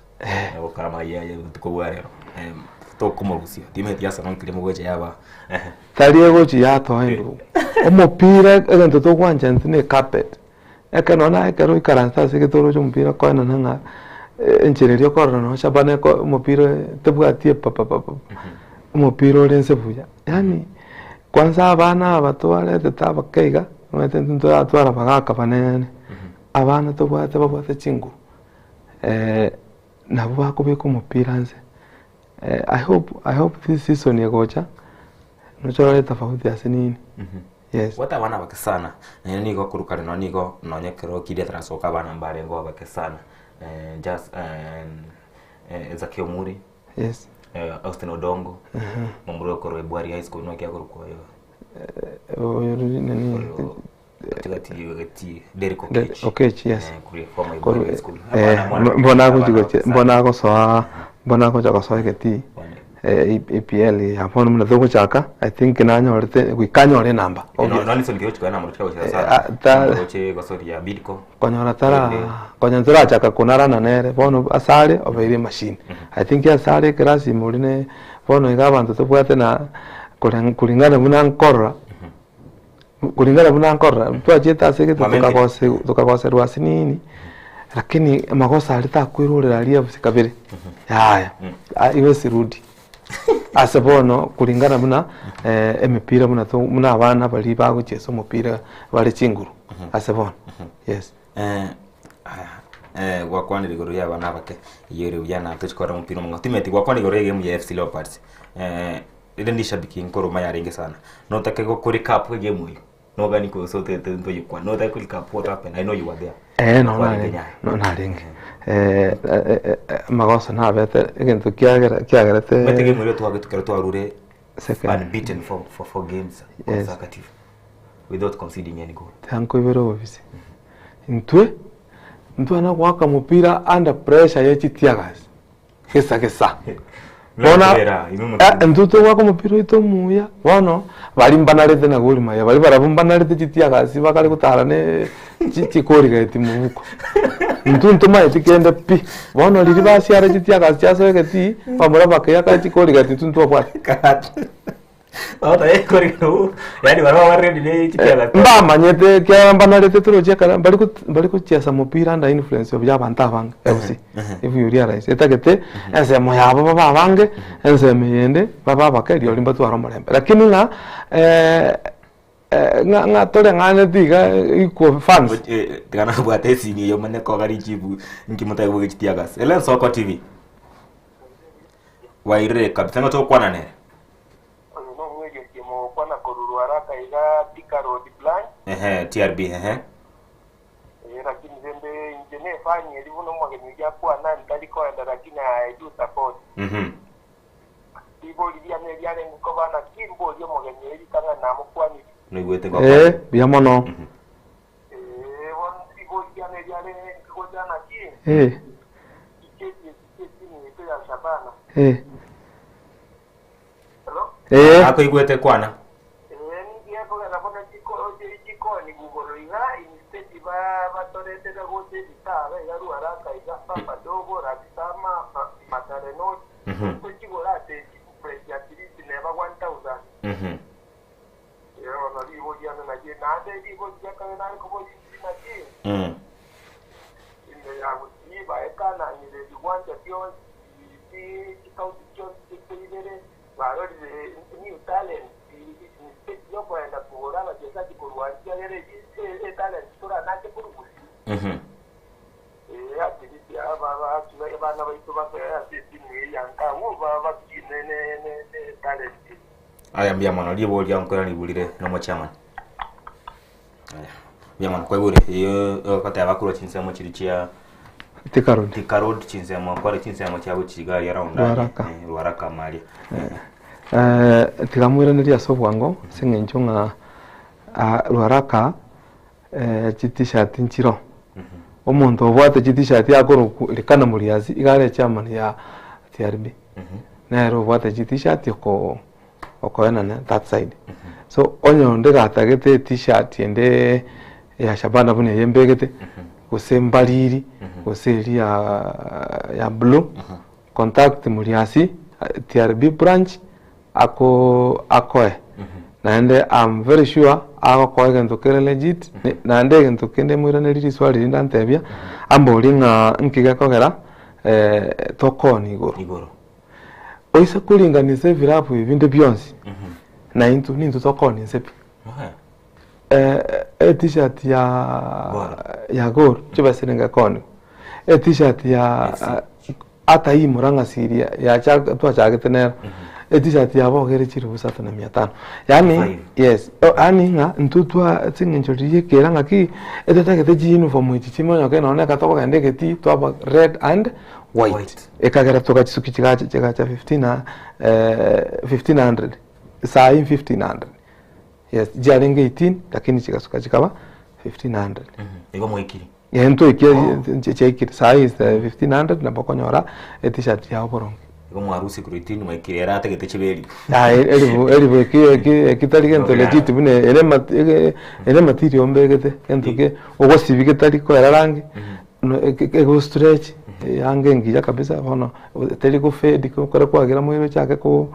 Agokora amaya aye botuko bwa rero. Tokomorusia, timanyeti Arsenal nkeri mogocha yaba.
Tari egochi yatoa endugu. Omopira egento togwancha intwe ne carpet. Ekero nonya naye ekero oikaransete ase egetoro oche omopira koenana ng'a enchera eria okorora nonya Shabana eko omopira tebwati epapapapa, omopira ore nse buya. Yaani kwanza abana aba twaretete abake iga, omanyete intwe ntoratwara abagaka banene, abana tobwate babwate chinguru, nabwo bakobeka omopira nse. I hope I hope this season egocha, noche orore etofauti ase nini. Yes.
Bwate abana abake sana, naende nigo korwa kare nonya nigo nonya ekero kiria atarasoka abana mbarengeo abake sana, just Ezekiel Omuri,
Yes.
Austin Odongo, momura okorwa Ebwari High School naki akorokwa oyo?
Oyo nini?
Oyo gati gati Derrick
De-
Okech.
Okech, yes.
Korwa former
Korwa-
Ebwari High School. Abana mwana-
mbona
abana
agochi
abake
gochi
sana.
mbona agosoa mbona agocha gosoa egetii EPL ya bono buna togochaka I think nanyorete goika anyore enamba obvious. Konyora tara konya ntorachaka konarana nere bono ase are obeire emachine. I think ase are ekerasi ime oria ne bono iga abanto tobwate na kore kulingana buna nkorora kulingana buna nkorora twachiete ase egete tokagose tokagoserwa ase nini lakini amagoso aria takoirorera aria ebusi kabere yaya iwezi rudi. Ase bono kulingana buna emepira buna to buna abana baria bagochiesa omopira bare chinguru ase bono yes.
Aya, gwakwanire igoro ya abana abake, eyio ere buya na tochi korora omopira omong'ao. Timanyeti gwakwanire igoro ya egame ya FC Leopards, rende ndishabiki nkoroma yarenge sana, notake go recap egame eyio, nogani gose otagete ntoyekwane, notake ko recap what happened, I know you were there.
Ee nonya
Kwarenge
narenge,
nyaye.
nonya narenge. Amagoso nabete egento kiagera kiagerete
Omanyete egame eria twagetwe ekero twarure
Second.
unbeaten for four games
Yes.
consecutive without conceding any goal.
Tiga nkoibere obobisi. Intwe, ntwana goaka mopira under pressure ye chitiagas. Gesa gesa. Bono intwe togoaka omopira oito omuya, bono baria mbanarete na Gor Mahia, baria barabwo mbanarete chitiagasi bakare gotara ne chikorigeti mobuko. Intwe ntomaeti kende pi, bono riria basiara chitiagasi chiasoa egetii, bamura bakeyaka chikorigeti intwe ntwabwate. Mbamanyete ekiagera mbanarete toroche ekero mbari mbari gochiesa mopira under influence of ya abanto abange FC if you realize etagete ensemo yabo babe abange ensemo eyende babe abake rirorio mbatware omorembe. Lakini ng'a ng'a ng'a toreng'aneti iga equal fans.
Tiga nabwate esini eye omanye koga richibu nki motae koboka chitiagas. Ere Nsoko TV. Wairire kabisa ng'a tokwana nere.
Oyo nomwegesie mogokwana korwa Ruaraka iga Thika Road Branch.
Ehe, TRB, ehe.
Eh, lakini rende inche nefani eri buna omogeni oyio akwana ntari koenda lakini I do support. Ribori riane riarenge koba naki mborie omogeni oyo ritang'ani namokwanirie.
Noigwete
Eh,
ngokwana.
buya mono.
Eh, bono ribori riane riarenge gocha naki
Eh,
icheti eki chi'etimu yaito ya Shabana.
eh.
Hello?
Eh.
Akoigwete kwana.
Ee, ninki gekogera bono chikoni igoro iga instead batoretete gocha ebitaaba iga Ruaraka iga Babadogo, Rakisama, Mathare North, tochigore ase price at least neba 1000. Ee bono riborio riane naki naende riborio ria kabere nare koboria inche naki ime ya Gusii baekananire ebigwancha bionsi Chikaunti chionsi chiaito ibere barorire new talent instead yokoenda kogora abachesaji korwa ekiagera etalent toranache korwa Gusii. Ee, at least abana baito basoe ase etimu eye ya nka abwo bakine ne talent.
Aya mbuya mono riborio riao nkoirana riburire na omochairman. Aya mbuya mono kwaigure eyo ogoteba korwa chinsemo chiria chia
Thika Road.
Thika Road chinsemo kore chinsemo chia gochia iga aria round
Ruaraka.
Eh, Ruaraka amo aria.
Eh, tiga moiranerie ase obwango ase eng'encho ng'a ah, Ruaraka eh, chitishati nchiro omonto obwate chitishati akorokwa Elikana Muriasi iga are chairman ya TRB nere obwate chitishati oko. okoenana that side. So onye onde gatagete e-tshirt ende ya Shabana buna eye mbegete, gose mbariri, gose eria ya blue, contact Muriasi TRB branch ako akoe. Naende am very sure agokoa egento kere legit, naende egento kende moiranerie riswali rinde antebia, amborie ng'a nki gekogera tokoni igoro.
Igoro.
Oise koringanisa ebirabu ebi binde bionsi, na intwe nintwe tokoni inse pi. E-tshirt ya
Gor.
Ya Gor chibesa nigo ekoniwa. E-tshirt ya ata hii Murang'a Seal yacha twachagete nero, e-tshirt yabo iga ere chilifu isato na mia tano. Yaani
Five.
Yes, yaani ng'a intwe twa ase eng'encho riria ekera ng'aki, etotagete chiuniform echi chimonyoke nonye ekero tokogenda egetii twaba red and white.
White.
Ekagera togachisuki chigacha chigacha 15 1500, saa hii 1500. Yes, chiarenge 18 lakini chigasuka chikaba 1500.
Igo mwaikire.
Eh, ntwaikire chiaikire saa hii is 1500 nabo okonyora e-tshirt yao boronge.
Igo mwarusia korwa 18 mwaikire ere atagete chiberi.
Ah, eribu eribu eki eki eki tari gento legit buna ere mat ege ere material mbegete gento ke ogosibi getari koera rangi no ego stretch yange engiya kabisa bono teri go fade ekero kwagira moiro ochake ko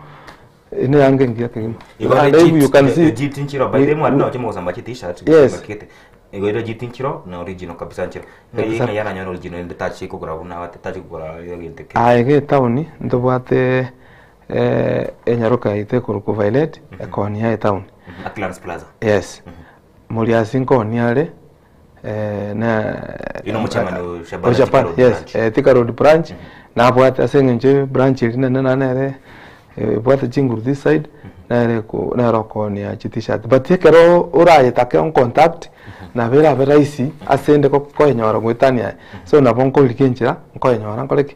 Ene yange engiya kegima.
Igo
And if you can see
legit nchiro by the way no chimo gosamba chi t-shirt
Yes.
bakete. Igo legit nchiro na original kabisa nchiro. Ngai
Exactly.
ngai aranyora original ende tachi kogora buna abate tachi kogora egento ke.
Aye iga etown ntobwate enyaroka yaito ekorokwa Violet ekonia etown.
Acklands Plaza.
Yes. Moriasi nkonia are na
Ino omochairman o Shabana
o
Thika
Shabana,
Road
yes,
branch.
Thika Road branch nabwate ase eng'encho branch eria nene naende nere ebwate chinguru this side nere eko nere okoonia chi t-shirt but ekero orayetake on contact nabo erabe rahisi ase ende koenyora goetania aye so nabo nkorigia enchera nkoenyora nkore ki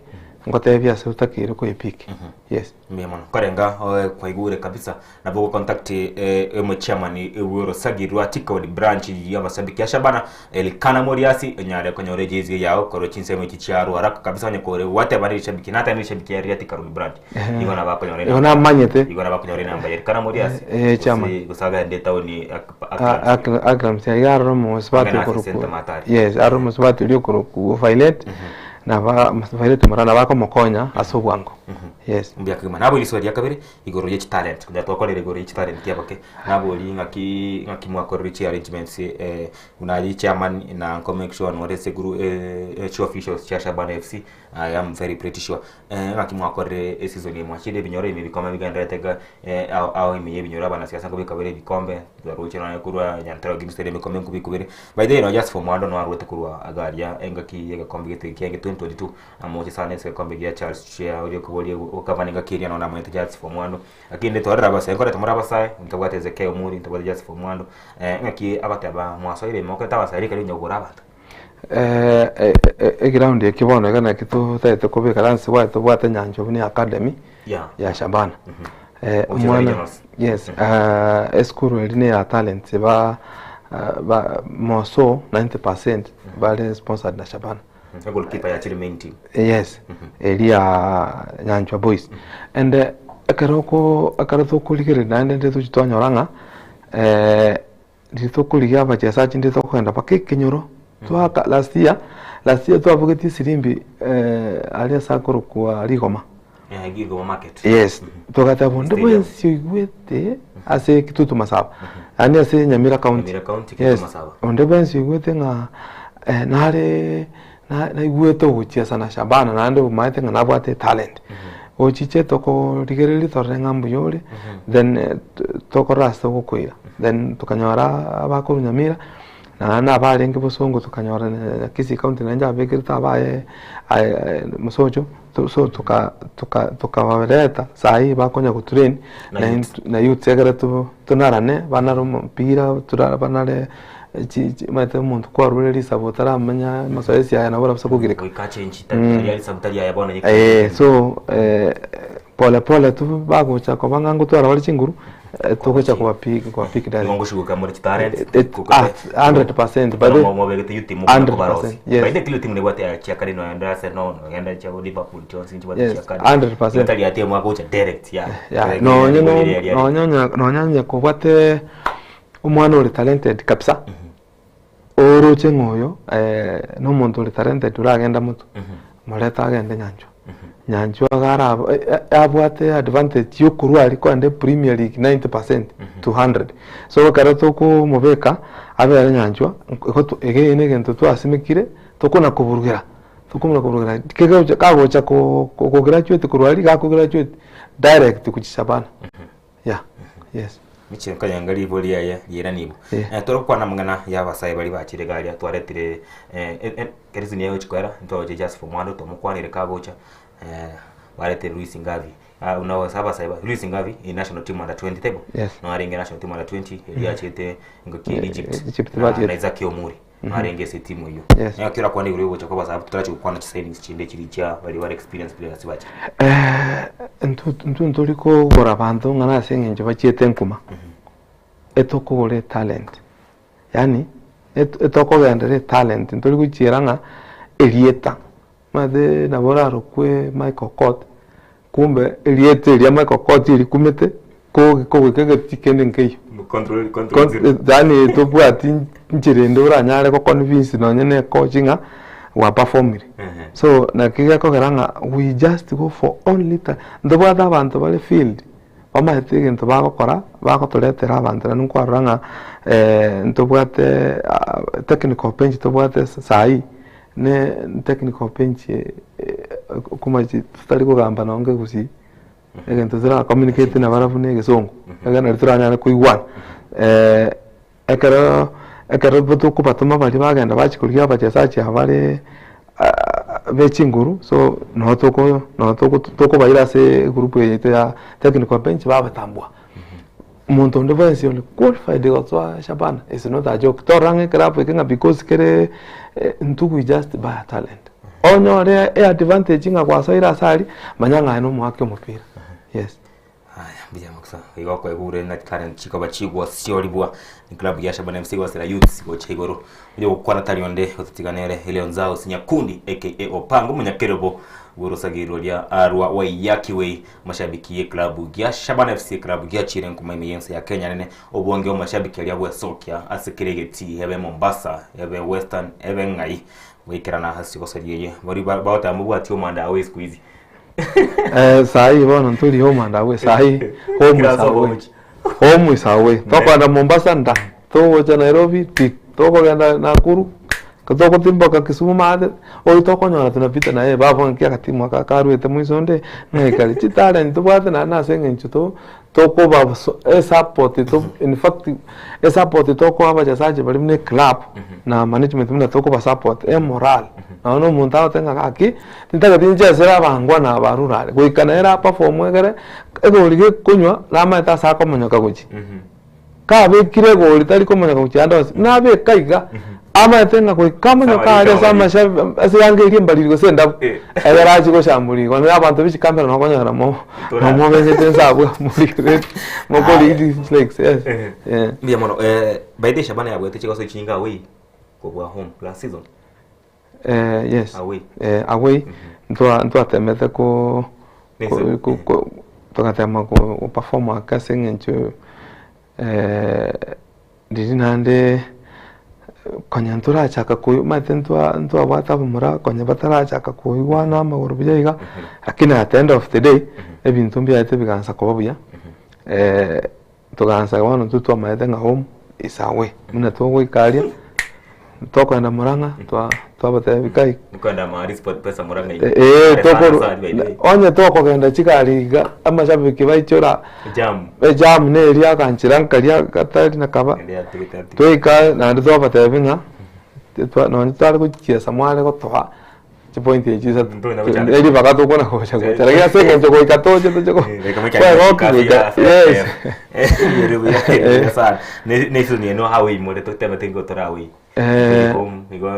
ngotebie ase otakeire koepick yes.
Mbuya mono. Nkorenga oe kwaigure kabisa nabo ogo contact omochairman bwa orosagi rwa Thika Road branch ya amashabiki a Shabana Elikana Moriasi onyare konyora ejezi yao korwa chinsemo echi chia Ruaraka kabisa onye kore gwateba ne rishabiki nateba ne rishabiki ria Thika Road branch igo nabo akonyora
Igo namanyete.
igo nabo akonyora enamba ya Elikana Moriasi
Chairman.
gose gose agende etaoni Acklands.
Acklands iga aroro omosubati
Agende ase
okorokwa
Center Matari.
yes aroro omosubati oria okorokwa Violet naba Violet Moraa nabo akomokonya ase obwango yes.
Mbuya kegima. Naboigo riswali ria kabere igoro ye chitalent konya twakorire igoro ye chitalent abake nabori ng'aki ng'aki mwakorire chi arrangements eh, buna aye chairman na nko make sure nore ase guru eh, chi officials chia Shabana FC I am very pretty sure eh, ng'aki mwakorire eseason eye mwachire ebinyoro ime ebikombe bigendererete iga eh, ao ao ime ya ebinyoro abanasiasa nkobeka bare ebikombe twaroche nonye korwa Nyantarao Green Stadium ebikombe nkobikwa bire by the way no just for Mwando nwarwete korwa iga aria engaki ya egekombe gete kiaye 2022 Amoche sana ase egekombe gia Charles Chia oria okoboria ogokabana engaki eria nonya namanyete Charles Omwando. Lakini ntitwarire abasae, nkorete more abasae, ntobwate Ezekiel Omuri, ntobwate Joseph Omwando, ng'aki agoteba mwasoire ime okorete abasae rika riria kogora abanto.
Eground eke bono iga naki totagete kobeka that's why tobwate enyancha buna ya academy
Yeah.
ya Shabana.
Gochia
Omwana
regionals.
yes, esukuru eri ne ya talents ba ba more so 90% bare sponsored na Shabana.
Egoalkeeper yachire main team.
Yes, eria Nyanchwa Boys. And ekero oko ekero tokorigereria naende ndire tochi twanyora ng'a riria tokorigia abachesaji ndire tokogenda mpaka ekenyoro twaka last year, last year twabogetie esirimbi aria ase akorokwa Rigoma.
Eh, Rigoma market.
Yes, togateba onde
Stadium.
bwensi oigwete ase Kitutu Masaba, yaani ase Nyamira County.
Nyamira County, Kitutu
Yes,
Masaba.
onde bwensi oigwete ng'a nare naigwete ogochiesa na Shabana naende omaete ng'a nabwate etalent. Ochiche tokorigereria torore ng'a mbuya ore, then tokorora ase togokoira. Then tokanyora abakorwa Nyamira, naende nabarenge bosongo tokanyora Kisii County naende abekerete abaye mosocho, so tokabareta saii bakonya gotrain na youths ekere tonarane banare omopira, banare omanyete omonto kwarure risabu otaramenya amazoezi aya nabo orabasa kogireka.
Goika achenchi tari risabu tari aya bono
So pole pole tu bagocha koba ng'a ngotwara bare chinguru. Togocha koba pick koba pick direct.
Nigo ngoshuguka more chitalent.
Ah, 100% by the
mobegete youth team
100%,
kubarosi.
yes.
By the kilo team nebwate ya chiakari no enda Arsenal no enda chia Liverpool chionsi nchibwate
Yes,
chiakari.
100%.
Itali ya team agocha direct ya.
Yeah, nonye no- nonye nonye onye kobwate omwana ore talented kabisa oroche ng'a oyo na omonto ore talented oragenda motwe morete agende nyanchwa. Nyanchwa iga arab abwate advantage ya okorwa aria kogenda epremier league 90% to 100. So ekero tokomobeka abere nyanchwa igo to iga eye na egento twasimekire tokona koburugera tokona koburugera kegocha kagocha ko kograduate korwa aria gakograduate direct gochia Shabana yeah yes.
Miche nkanyenga ribo riaye riairaniwu.
Eh.
Eh, tore gokwana amang'ana ya abasae baria bachire iga aria twaretire eh, eh, eh, kere season yaye gochia koera ntwagochia Jasper Omwando twamokwanire kagocha eh, baretire Luis Ngavi Ah, buna ase abasae ba Luis Ngavi e national team under 20 taibo
Yes.
no arenge national team under 20 eria achete ngaki
Eh,
Egypt
Egypt
na,
bachete.
na Isaac Omuri arenge ase etimu eyio
Yes.
Naki orakwane igoro yogocha kwa abasae totarachi gokwana chisignings chinde chiri chia baria bare experienced players bache
Intwe intwe ntori kogora abanto ng'a nase eng'encho bachiete nkuma, etokogora etalent, yaani et- etokogenderera etalent ntori gochiera ng'a erieta, omanyete nabo orarokwe Michael Okoth, kumbe erieta eria Michael Okoth erikumete, ko kogoika egetii kende nkeiyo.
Control, control zero.
Yaani tobwati nchera ende oranyare go convince nonye na ecoach ng'a gwa performire. So naki gekogera ng'a we just go for only ta ntobwate abanto bare field bamaete egento bagokora bagotoretera abanto naende nkwarora ng'a ntobwate technical bench tobwate saii ne technical bench okomachi totari kogamba nonye gusii. Egento tora communicate nabarabwo na egesongo, egere nario toranyare koigwana. Ekero ekero tokobatoma baria bagenda bachia korigia abachesaji aba bare be chinguru, so nabo toko nabo toko tokobaira ase egroup eye yaito ya technical bench babatambua. Omonto onde bwensi ore qualified gosoa Shabana is not a joke, torora ng'a eclub eke ng'a because kere intwe we just buy a talent. Onyore eadvantage ng'a gwasoire ase aria, manya ng'a aye nomoaki omopira, yes.
Aya, mbuya mono sana. Igo okoigure ng'a chitalent chikoba chigwasiorigwa eclub ya Shabana FC gosera youths gocha igoro. Oyo ogokwana tari onde gotatiga nere Elion Zaus Nyakundi aka Opango omonyakerobo bw'orosagi roria rwa Waiyaki Way Mashabiki y'eklabu gia Shabana FC Club giachire nkuma ime y'ense ya Kenya nene obonge bw'amashabiki aria gwesokia ase kera egetii ebe Mombasa ebe Western ebe ng'ai goikerana ase gosaria eye baria bagoteba mobwati omanda away siku hizi
Eh, sahi bono ntori home and away sahi home
Kila
is away
sogochi.
home is away tokogenda Mombasa nda togocha Nairobi ti tokogenda Nakuru togotimboka Kisumu maate oyo tokonyora tunapita naye baba ng'aki agatimu aka karuete moiso onde ng'aikare chitalent tobwate naende ase eng'encho to tokoba so esupport to in fact esupport tokoa abachesaji baria buna eclub na management buna tokobasupport emorale nonya na omonto agoteba ng'a gaki tintageti nchesere abangwana aba arure are goika nere aperform egere egori gekonywa namaete ase akomonyoka gochia. Kabekire egori tari komonyoka gochia ande onsi, nabeka iga, amaete ng'a goika amonyoka aria ase amashabi ase eanga eria embariri gose endabu, ekero achia goshamburia igo, na abanto be chikamera nokonyora mo nomobegete inse abwo morigereri mokori flex yes eh.
Mbuya mono by the way Shabana yabwate chigoso chinga away kobua home last season.
Yes
Away.
Away ntwa ntwatemete ko
Nese-
ko- ko- togatema go perform ake ase eng'encho riria naende konya ntorachaka koigwa omanyete ntwa ntwabwate abamura konya batarachaka koigwana amagoro buya iga, lakini at the end of the day ebinto mbiaete bigaansa koba buya togaansa bono intwe twamaete ng'a home is away buna togoika aria. Tokogenda Murang'a twa twabatebia kai
Mokogenda mahali SportPesa Murang'a iga.
eh
Are sana
tokoru
sana by the way.
onye tokogenda chigari iga amashabiki baichora
Jam.
ejam neria aganchera nkaria gatari na kaba
Ende yatigete atigete.
twaika naende twabatebia ng'a twa nonye tware gochiesa mware gotoa chipoint echi isato
Ntore nabo chande.
eri mpaka tokona gocha gocha lakini ase eng'encho goika toche toche go
Eh, reka mochake
kwegokia
kazi
goika
ya-
yes
Eh,
Eh.
buya sana. Ne ne season eno away more totebete nigo tore away.
Eh.
Home nigo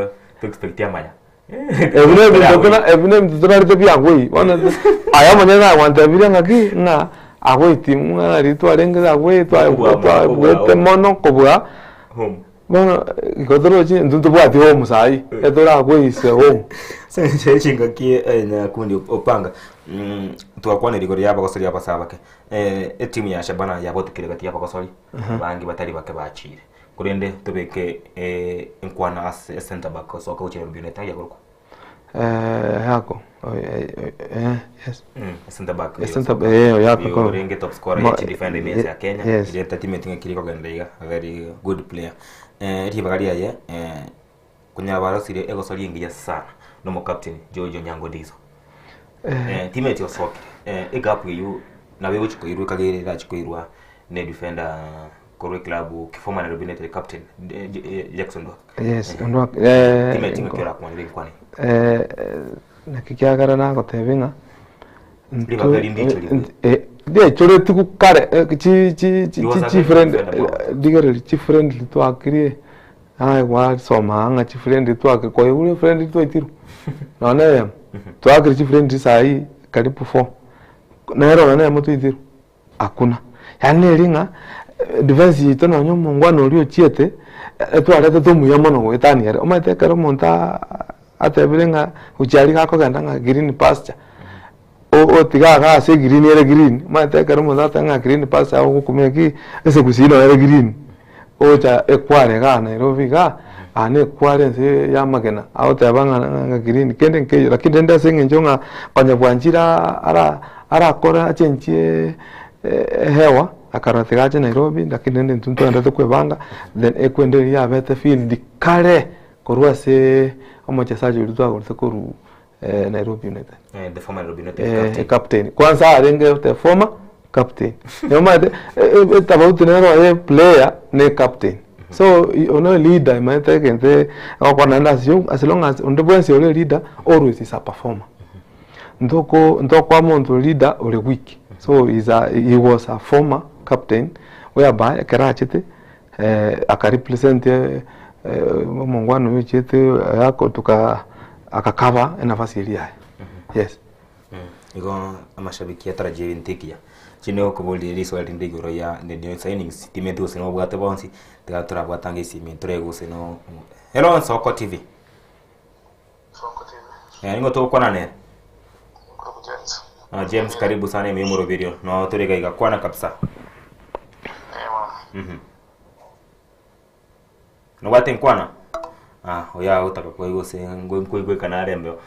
to expect amaya.
Ebi nebinto tona ebi nebinto torarete biagwei bono aya omonyene nagwantebirie ng'aki ng'a. Agwo etimu ng'a riria twarenge agwo
Kobua mono, kobua
twabuete
home.
mono kobua,
Home.
bono igo torochi intwe ntobwati home saii, etore agwo is a home.
Ase eng'encho ye chingaki nyakundi opanga, twakwanire igoro ya abagosori abase abake, etimu ya Shabana yabotekire gati ya abagosori, abange batari bake bachire. Korende tobeke enkwana ase ecenter back osoka gochia Nairobi United aye akorokwa?
Yako yes.
Center back
Eh, center back, eh, Oyako
Oyo
korwa.
orenge top scorer
Mo-
ya defender ime ya Kenya
yes.
iria tatimeti ng'aki rikogenda iga a very good player ribaga riaye konya barosire egosori engiya sana nomo captain George Onyango Dizo timeti osokire egap eywo nabo egochi koirwa ekagere erachi koirwa ne defender korwa eclub former Nairobi United captain Jackson Ndwaka
Yes, Ndwaka, eh,
timeti ng'aki orakwanere enkwana eye
Naki kiagera nagotebia ng'a
Ribaga rinde ichorigwe.
ndiaichoretigwe kare chi chi chi
He was a
chi
very good
chifriend
defender bro.
rigereria chifriendly twakirie naye gwasoma aa ng'a chifriendly twakire kwaigure friendly twaitirwe nonya na eyemo twakire chifriendly saii karibu four nere nonya na eyemo twaitirwe. Hakuna. Yaani neri ng'a defense yaito nonya omongwana oria ochiete, etwaretete omuya mono goetania ere. Omanyete ekero omonto atebire ng'a gochia aria gakogenda ng'a green pasture, otiga igaa ase egreen ere green, omanyete ekero omonto agoteba ng'a green pasture ogokumia ki, ase gusii nonye ere green, ogocha ekware igaa Nairobi igaa, aa na ekware ense ya amagena, agoteba ng'a ng'a green, kende nkeiyo. Lakini rende ase eng'encho ng'a konya bwanchire ara arakore achenchie ehewa, akarora tiga ache Nairobi, lakini rende intwe ntogendete kwebanga, then ekwende eria yabete field kare korwa ase omochesaji oria twagorete korwa Nairobi United.
The former Nairobi United captain.
Captain. Kwanza arenge the former captain. Omanyete etofauti nero oye player ne captain. So ono leader omanyete egento agokora naende ase as long as onde bwensi ore leader always is a performer. Ntoko ntokoa monto leader ore weak. So is a he was a former captain whereby ekero achete aka represent omongwana oyo ochiete agotuka agakaba enafasi eria yaye yes.
Igo amashabiki atarajie ebinto ekiya. Chinde gokoboria riswali rinde igoro ya the new signings, timeti gose nobwate bonsi, tiga torabwate ange esimi tore gose no Hello Nsoko TV.
Sonko TV.
Eh, ning'o togokwana nere?
Nkorokwa James.
Ah, James karibu sana ime omoroberio. No tore iga iga kwana kabisa.
Eh, bono.
Nobwate nkwana? Ah, oyo agotaka koigwa gose nkoigwekana are embeo.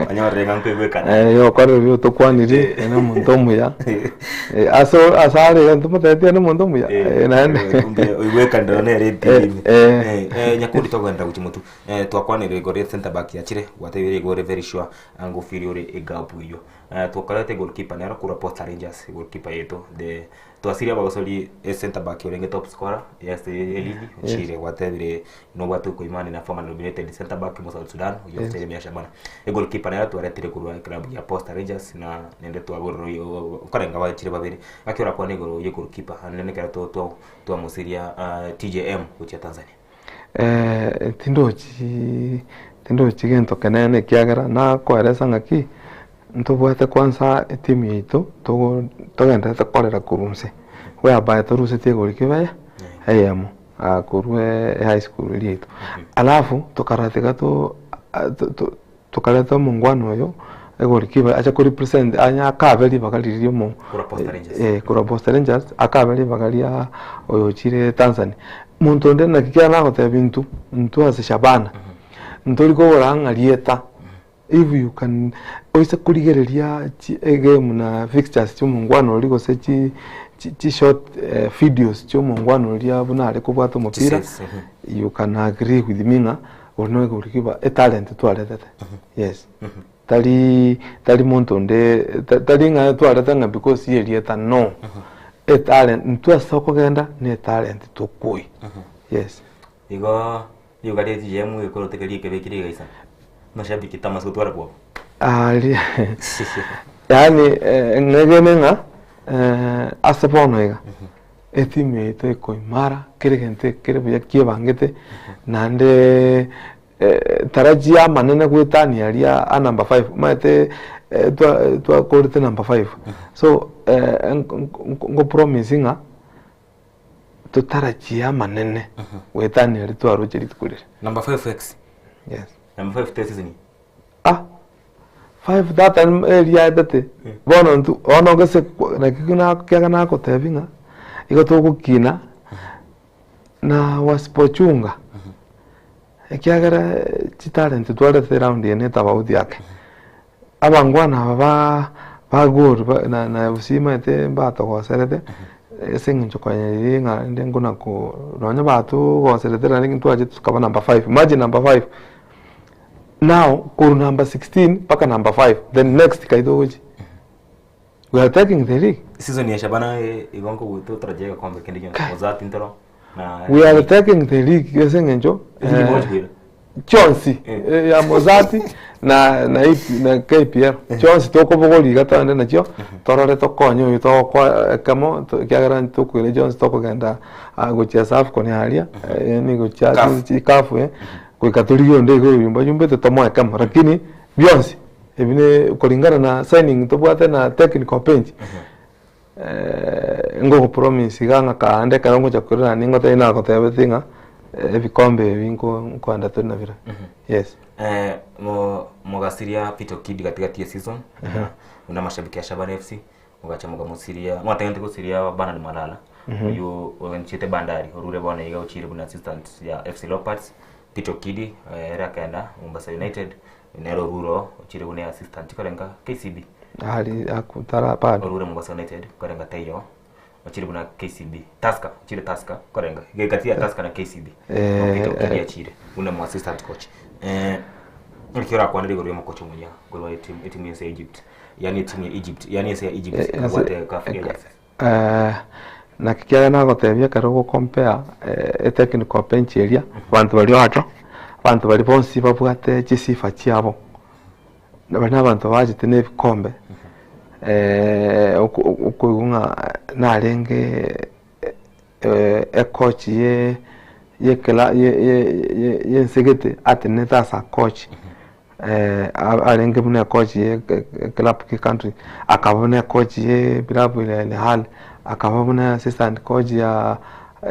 Onyorire ng'a nkoigwekana.
Eh, yokorire bia otokwanirie, ere omonto omuya. Eh, ase ase are iga ntomotebetie ere omonto omuya, eh, naende.
Kumbe oigwekanire nere
Eh,
etv.
eh.
Eh, eh, nyakundi togoenda gochia motwe. Eh, twakwanire igoro ya center back yachire, gwatebire igo ore very sure ango feel ore egapu eywo. Eh, twakorete goalkeeper nero korwa Posta Rangers, goalkeeper yaito the Twasirie abagosori e center back orenge top scorer yes e ligi ochire gwatebire nobwate okoimani na former nominated center back mo South Sudan oyio
Yes.
ochire ime ya Shabana. E goalkeeper nero twaretire korwa club ya Posta Rangers na nende twagorire oyo nkorenga bachire babere. Gaki orakwane igoro ye goalkeeper naende nekero to to twamosiria TJM gochia Tanzania.
Tindochi tindochi gento kenene ekiagera nakoeresa ng'aki, ntobwate kwanza etimu yaito togo togenderete korera korwa inse, whereby torusetie egori kebaya eyemo korwa ehigh school eria yaito. Alafu tokarora tiga to to tokareta omongwana oyo egori kebaya ache ko represent anya akabe ribaga riria riomo
Korwa Posta Rangers.
korwa Posta Rangers akabe ribaga ria oyo ochire Tanzania. Monto onde naki kiagera nagotebia intwe, intwe ase Shabana, ntori kogora ng'a rieta, if you can oise korigereria chi egame na fixtures chia omongwana oria gose chi chi short videos chia omongwana oria buna are kobwata omopira,
Chisaves,
you can agree with me ng'a oria noe gorikiba etalent twaretete, yes. Tari tari monto onde tari ng'a twarete ng'a because ya erieta no, etalent intwe ase tokogenda na etalent tokoi, yes.
Igo riuga ria GM gekoroteka riekebe kere igaisa. Mashabiki tamasi gotwara kwabo.
Aria yaani ng'egene ng'a ase bono iga etimu yaito ekoimara kera egento kere buya kiebangete naende. Tarajia amanene goetania aria a number five, omanyete twa twakorete number five, so nko promise ng'a totarajie amanene goetania aria twaroche rituko riria.
Number five X.
Yes.
Number five te season.
Ah, five that time eria aetete, bono intwe bono gese naki kiagera nagotebi ng'a igo togokina na wasipochunga ekiagera chitalent twarete eround eye netabauti ake. Abangwana aba ba ba Gor ba na na FC omanyete mbatogoserete ase eng'encho konya riria ng'a rende nkona ko nonye batogoserete naende ntwachete tokaba number five, imagine number five. Now korwa number 16 mpaka number five then next kai togochia? We are taking the league.
Season ya Shabana igo nkogoita otarajia egekombe kende gionsi Mozart ntoro na
We are taking the league ase eng'encho
Ase
eh,
chimochi koira.
chionsi
Eh.
eh, ya Mozart na na EP na KPL chionsi tokobogoria iga togende nachio torore tokonye oyo togokoa ekemo to- ekiagera tokoira chionsi tokogenda ah, gochia ase Afcon aria eh, yaani gochia
Caf.
chi- CAF eh, goika torigie onde iga oyomba yumbete tomoe ekemo lakini bionsi Ebi ne kulingana na signing tobwate na technical bench ngogo promise iga ng'a kaande ekero ngocha korera ningotebie nagotebetie ng'a ebikombe ebi nko nkoenda tore nabirobio yes.
Mogasiria Peter Okidi gatigati ye season buna amashabiki a Shabana FC mogacha mokamosiria mwatagete gosiria Bernard Malala oywo oanchete Bandari orure bono iga ochire buna assistant ya FC Leopards Peter Okidi ere akaenda Mombasa United Nere orure oo, ochire buna assistant korenga KCB.
Ari aku tara bado.
Orure Mombasa United korenga taiyo. Ochire buna KCB. Tusker, ochire Tusker korenga. Gati ya Tusker na KCB.
Eh,
Peter Okidi
eh.
achire buna mo assistant coach. Eh, ekero orakwanere igoro y'omokocha omuya korwa etimu etimu yense ya Egypt. Yaani etimu ya Egypt, yaani ense ya Egypt
Eh, ense-
abwate CAF Awards.
Eh, naki kiagera nagotebia ekero ogocompare etechnical bench eria, abanto baria oacho, abanto baria bonsi babwate chisifa chiabo, baria na abanto bachete na ebikombe okoigwa ng'a narenge ecoach ye yekela ye- ye- ye- yense gete atenenete ase acoach. Arenge buna ecoach ye eclub ki country, akaba buna ecoach ye ebilabu ya Al Ahly, akaba buna assistant coach ya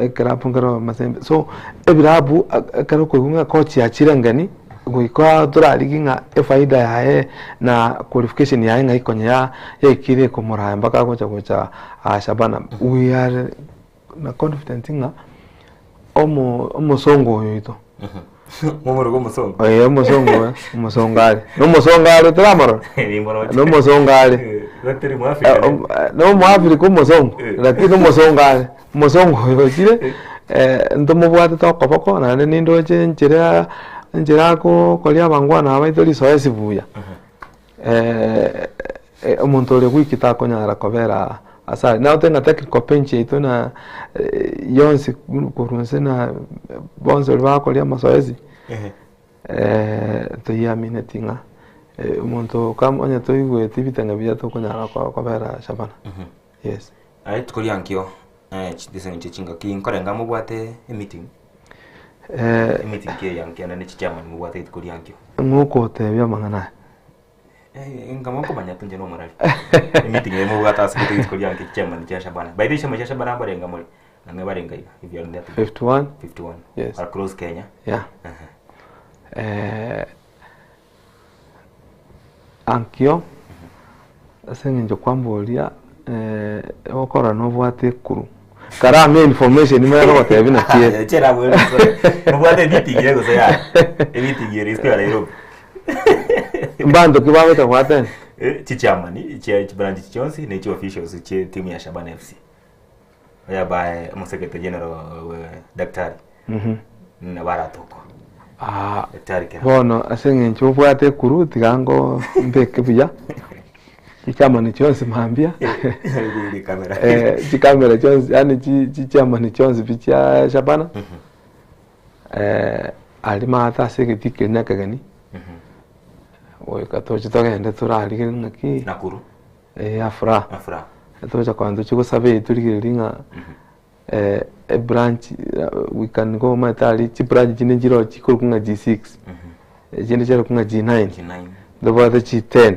eclub nkero Mazembe. So ebilabu ekero okoigwa ng'a ecoach yachire engeni, goika torarigie ng'a efaida yaye na qualification yaye ng'ai konya ya yaikire komoraya mpaka agocha gocha Shabana. We are na confident ng'a omo omosongo oyo oito.
Momoroka omosongo.
Eh, omosongo oyo, omosongo are. Na omosongo are toramorora?
Nimboroche.
Na omosongo are.
Eh, gatari mwafrika.
Eh, na omoafrika omosongo,
Eh.
lakini omosongo are. Omosongo oyo ochire, eh, ntomobwatete okoboko naende nindoche enchera enchera akokoria abangwana baito risoesi buya. Omonto ore weak takonyara kobera ase aria. Nagotebi ng'a technical bench yaito na yonsi korwa inse na bonsi baria bakoria amazoezi, toyiamineti ng'a omonto kama onye toigweti ebitenge buya tokonyara kobera Shabana, yes.
Aye rituko ria nkio ase eng'encho chingaki nkorenga mobwate emeeting? Emeeting ki eye ya nkio naende chichairman mobwate rituko ria nkio?
Ng'o okotebia amang'ana aya?
Inga mokomanya tu inche nomorari. Emeeting eye mobwate ase gete rituko ria nkio chichairman chia Shabana. By the way chiama chia Shabana mbarenga more? Ang'e barenga iga if you are in that
51.
51.
Yes.
Across Kenya.
Yeah. Ankio, ase eng'encho kwamboria ogokorora nobwate ekuru, karang'e information manye gogotebia naki ere.
Chera abwo obwate emeeting ere gose yaya? Emeeting ere isiko ya Nairobi.
Mbanto ki bagocha goatend?
Chichairman chia chibranch chionsi ne chiofficials chie timu ya Shabana FC. Oyabae omosecretary general daktari nabo aratokwa.
Ah,
Daktari Kerandi.
bono ase eng'encho obwate ekuru tiga ngo mbeke buya chichamani chionsi mambia
Iri kamera.
Chikamera chionsi yaani chichamani chionsi pi chia Shabana aria maate ase egetii keria na ekegeni goika toche togende torarigererie ng'aki
Nakuru.
Afraha.
Afraha.
Togocha kwanza toche gosaba eye torigererie ng'a ebranch we can go omanyete aria chibranch chinde nchiroo chikorokwa ng'a G6. echinde chiarokwa ng'a G9,
G9.
ntobwate G10.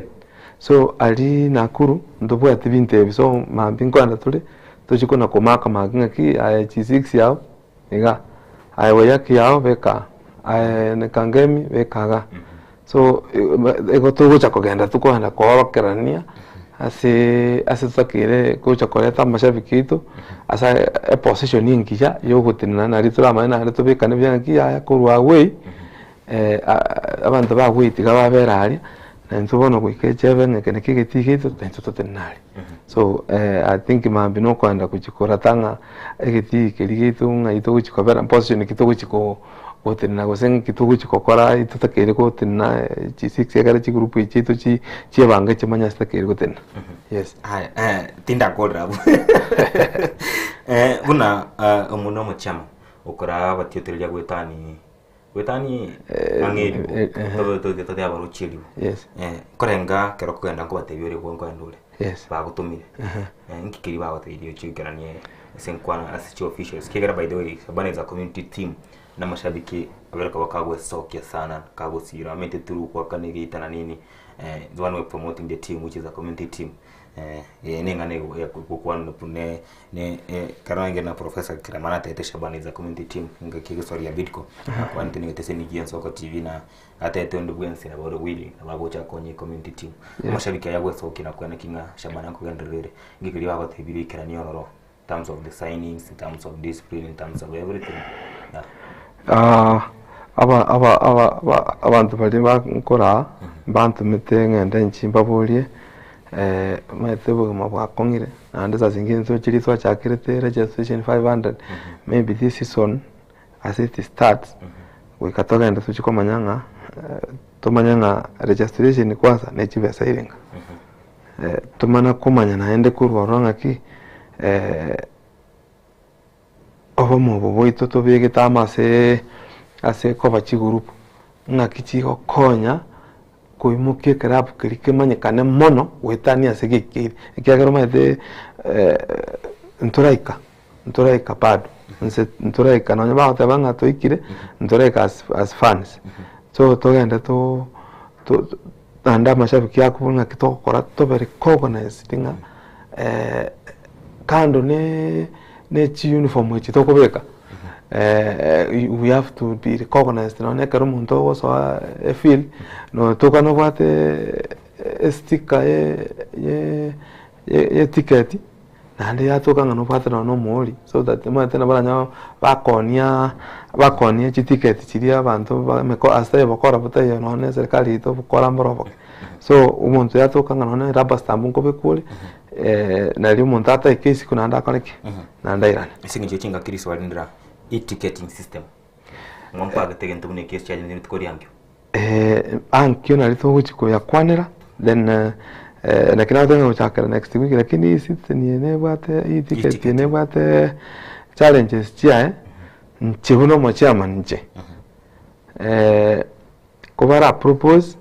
So aria Nakuru ntobwati binto ebi so mambia nkoenda tore tochie kona komaka maka ng'aki aye G6 yao iga, aye Waiyaki yao beka aa, aye ne Kangemi beka igaa. So igo togocha kogenda tokogenda koorokerania ase ase totakeire gocha koreta amashabiki aito ase eposition engiya ya ogotenena nario toramanye naende tobekane buya ng'aki yaya korwa agwo eywo abanto ba agwo eywo tiga babere aria, na intwe bono goika echebe ng'a eke naki egetii giaito na intwe totenene aria. So I think mambia na okoenda gochia korata ng'a egetii keria giaito ng'ai togochia kobera position ki togochia ko gotenena gose ng'aki togochia gokora totakeire gotenena chisix ekero chigroup echi chiaito chi chiebange chimanye ase totakeire gotenena, yes.
Aya, eh, tindakorera abwo. Eh, buna eh, omuna omochama okoraa abatiotereria goetani goetani ang'e eribo
eh, eh.
tobe tobe tote abarochi eribo
Yes.
Eh, nkorenga ekero okogenda nkobatebia ore nkoenda ore
Yes.
bagotomire Eh, nki keria bagotebirie ochie goikeranie ase enkwana ase chiofficials ekiagera by the way Shabana is a community team na amashabiki abere koba kagwesokia sana kagosira omanyete through goakana egeita na nini eh, the one we promoting the team which is a community team eh, eye na eng'ana ego- ya gokwana ne ne ekero nainche na professor Kiramana atebete Shabana is a community team engaki egosoria Bidco akwanete nigo ase eniki ya Ensoko TV na Atete onde bwensi nabo ore willing nabo agocha akonye ecommunity team. Amashabiki aya gwesokia na koena ki ng'a Shabana nkogenderera ere. Inki keria bagotebirie oikeranie ororo in terms of the signings, in terms of discipline, in terms of everything. Yeah.
Ah, aba aba aba aba abanto baria bankoraa mbantomete ng'ende inche mbaborie omanyete obogima bwakong'ire naende saa zingine ntochiri twachakerete registration 500 maybe this season As it starts, goika togende tochie komanya ng'a tomanye ng'a registration kwanza ne chibesa irenga. Tomana komanya naende korwa ororo ng'aki obomo obo bwaito tobegete amo ase ase koba chigroup, ng'aki chigokonya koimokia ekerabu keria kemanyekane mono goetania ase geikeire. Ekiagera omanyete ntoraika. Ntoraika bado, inse ntoraika nonye bagoteba ng'a toikire, ntoraika as as fans. So togende to to naende amashabiki akwo ng'aki togokora tobe recognized ng'a kando ne ne chiuniform echi tokobeka we have to be recognized nonye ekero omonto ogosoa efield, notoka nobwate estika ye ye ye ticket. Naende yatoka ng'a nobwate nonya na omouri, so that omanyete nabo baranyore bakonia bakonia chitiketi chiria abanto ba emeko ase obokora botaiyo nonya na eserikari yaito obokora mboro oboke. So omonto yatoka ng'a nonya na erubber stamp nkobekwa ore, nario omonto ataike isiko naende akore ki? Naende airane.
Ase eng'encho ye chingaki risoa rinde raa, e-ticketing system, ng'o nkwagete egento buna ekio chiaye rituko riankio?
Ankio nario togochia koyakwanera, then naki nagoteba ng'a gochakera next week lakini e-citizen eye nebwate e-ticket eye nebwate challenges chiaye, inche buna omochairman inche, kobara propose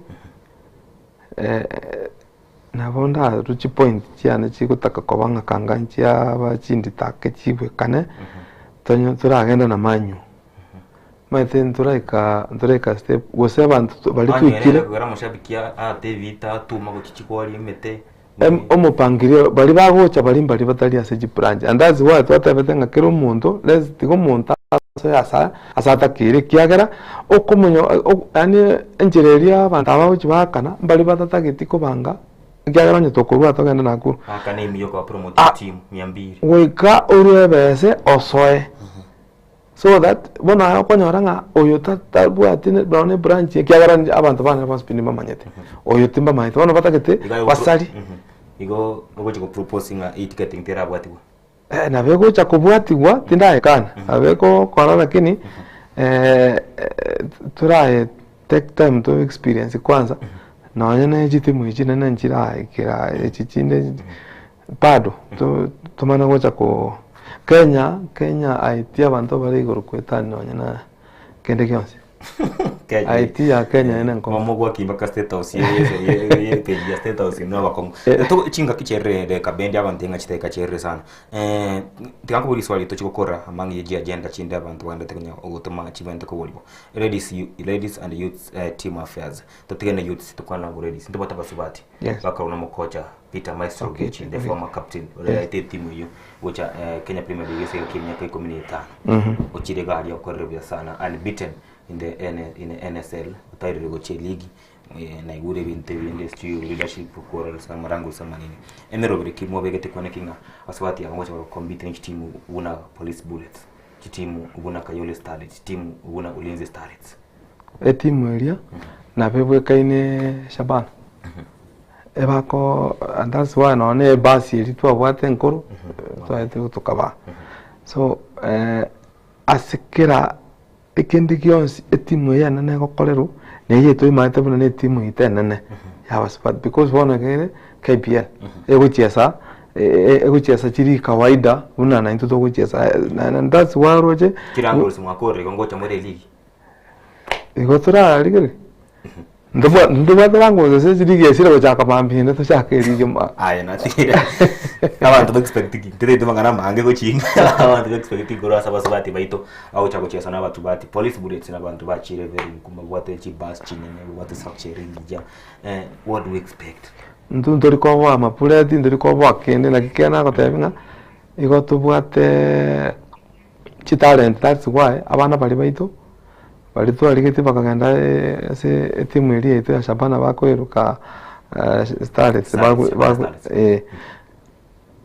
nabo ndarue chipoint chiane chigotaka koba ng'a kanga nchiaba chinditake chibwekane, tonye toragende na manual. Omanyete ntoraika ntoraika step gose abanto to- baria
Mani ere
twaikire
ekogera omoshabiki aate ebita atuma gochia chigwari emete.
Em- omopangilio baria bagocha baria mbaria batari ase chibranch and that's why twatebete ng'a kera omonto let's tiga omonto asoe asa ase atakeire ekiagera okomonya o- yaani enchera eria abanto aba bagochia baakana mbari batatageti kobanga ekiagera onye tokorwa togende Nakuru.
Baakane emiyo koba promote
Ah.
team mia mbiri.
Goika orue ebese osoe. So that bono aye okonyora ng'a oyo ta- tabwati ne nonya ne branch ekiagera inche abanto bane bonsi pi nimbamanyete, oyo timbamanyete, bono batagete
Iga aye
basari.
Mhm. Igo ogochi go propose ng'a e-ticketing terabwatigwe.
Eh, nabo egocha kobwatigwa tindayekana, nabo egokora lakini toraye take time to experience kwanza, nonya ne chitimu echi chinene nchiraikera echi chinde Bado to tomane gocha ko Kenya, Kenya aitia abanto bare igoro koetania nonye na kende gionsi.
Kenya.
IT ya Kenya ene enkong'u.
Omogwaki mpaka State House ye- ye- page ya State House no abakong'u.
Eh.
Chingaki chiarire kabendi abanto ng'a chidakika chiarire sana. Tiga nkoborie riswali tochie gokora among ye chiagenda chinde abanto baendete konya gotoma chibente koborigwa. Ladies ladies and youths team affairs. Totige na youths tokwane nabwo ladies. Ntobwate abasubati.
Yes.
Bakarwa na omokocha Peter Maestro
Okay,
Ogechi, the
okay.
former captain oria yaete etimu eyio gocha Kenya Premier League ase egeka emiaka ikomi na etano. Ochire iga aria okorire buya sana unbeaten in the in the NSL otairire gochia eligi naigure ebinto ebinde sijui leadership quarrels amarango gose amanene. Emeroberi ki mwabegete kwane ki ng'a asubati aba ngocha go compete ne chitimu buna Police Bullets, chitimu buna Kayole Starlets, chitimu buna Ulinzi Starlets.
Etimu eria nabo ebwekaine Shabana, ebako and that's why nonye na ebasi eria twabwate enkoro, twaetire tokabaa. So ase kera ekende gionsi etimu eye enene egokorerwa, na eyio toimaete buna na etimu yaito enene ya abasubati because bono iga ere KPL, egochiesa egochiesa chiri kawaida buna naintwe togochiesa and that's why oroche.
Kera ngosi mwakorire igo ngocha more eligi.
Igo torarigererie, ntobwa ntobwate language ase chirigi esire gochaka mambia ende tochake erigi ma.
Aye natigire abanto ba expect ki nterete amang'ana amange gochinga abanto ba expect korwa ase abasubati baito bagocha gochiesa na abatubati police bullets na abanto bachire very nkuma babwate chibus chinene babwate structure ere engiya what do we expect?
Intwe ntori koboa amapureti ntori koboa kende naki kere nagotebia ng'a igo tobwate chitalent that's why abana baria baito baria twarigetie bakagenda ase etimu eria yaito ya Shabana bakoiruka Starlets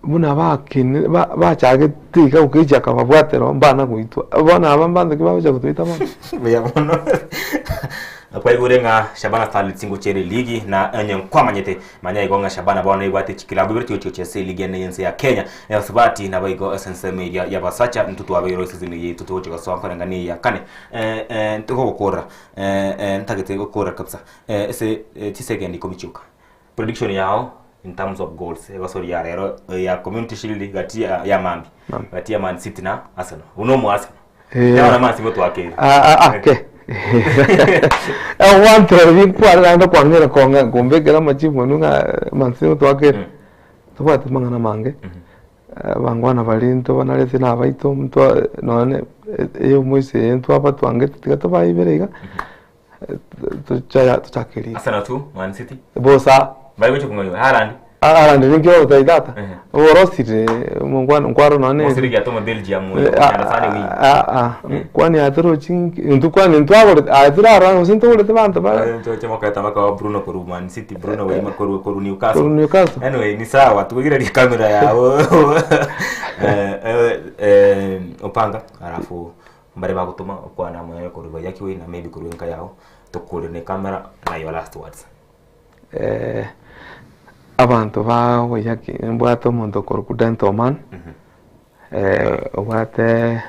buna bakinire bachagete iga Okechi akababwatera oo mbana goitwa bono aba mbanto ki bagocha gotoita bono?
Mbuya mono. Kwaigure ng'a Shabana Starlets ngochia ere eligi na onye nkwamanyete Manya igo ng'a Shabana bono ebwate chikilabu ibere chigochia gochia ase eligi ene y'ense ya Kenya. Abasubati naboigo ase ensemo eria y'abasacha intwe twabeirwe esizoni eye yaito togochia gosoa nkoreng'ana eye ya kane. Ntogokorera ntagete gokorera kabisa ase chisecond ikomi chioka. Prediction yao in terms of goals egosori ya rero ya Community Shield gati ya mambia gati ya Man City na Arsenal. Buna omo Arsenal. Yabana Man City gotwakera.
Ake. Ogwanterera binkware naende kwang'ira kong'a kombekera amachibu monwe ng'a Man City gotwakera. Tobwati mang'ana amange, abangwana baria ntobanarete na abaito ntwa nonye eyomoisia eye ntwabatwangete tiga tobaibere iga, tochake ligi.
Arsenal 2, Man City.
Bosa.
Bari gochia kong'anywa Haaland.
Haaland ninki ogotebia tata?
Ehe.
Orosire omongwana nkwaro nonye
Mosiri giatoma Belgium oyo kogenda sana wing.
Kwani aye torochi nki intwe kwani ntwagorete aye torarora gose ntogorete banto bare
Ntoche mokaeta mpaka Bruno korwa Man City, Bruno waima korwa korwa Newcastle.
Korwa Newcastle.
Anyway, ni sawa tuigererie kamera yao. Eh, eh, opanga alafu mbare bagotoma okwana amo korwa Waiyaki Way na maybe korwa enka yao tokore ne camera na your last words.
Abanto ba Waiyaki mbwate omonto okorokwa Dental Man, obwate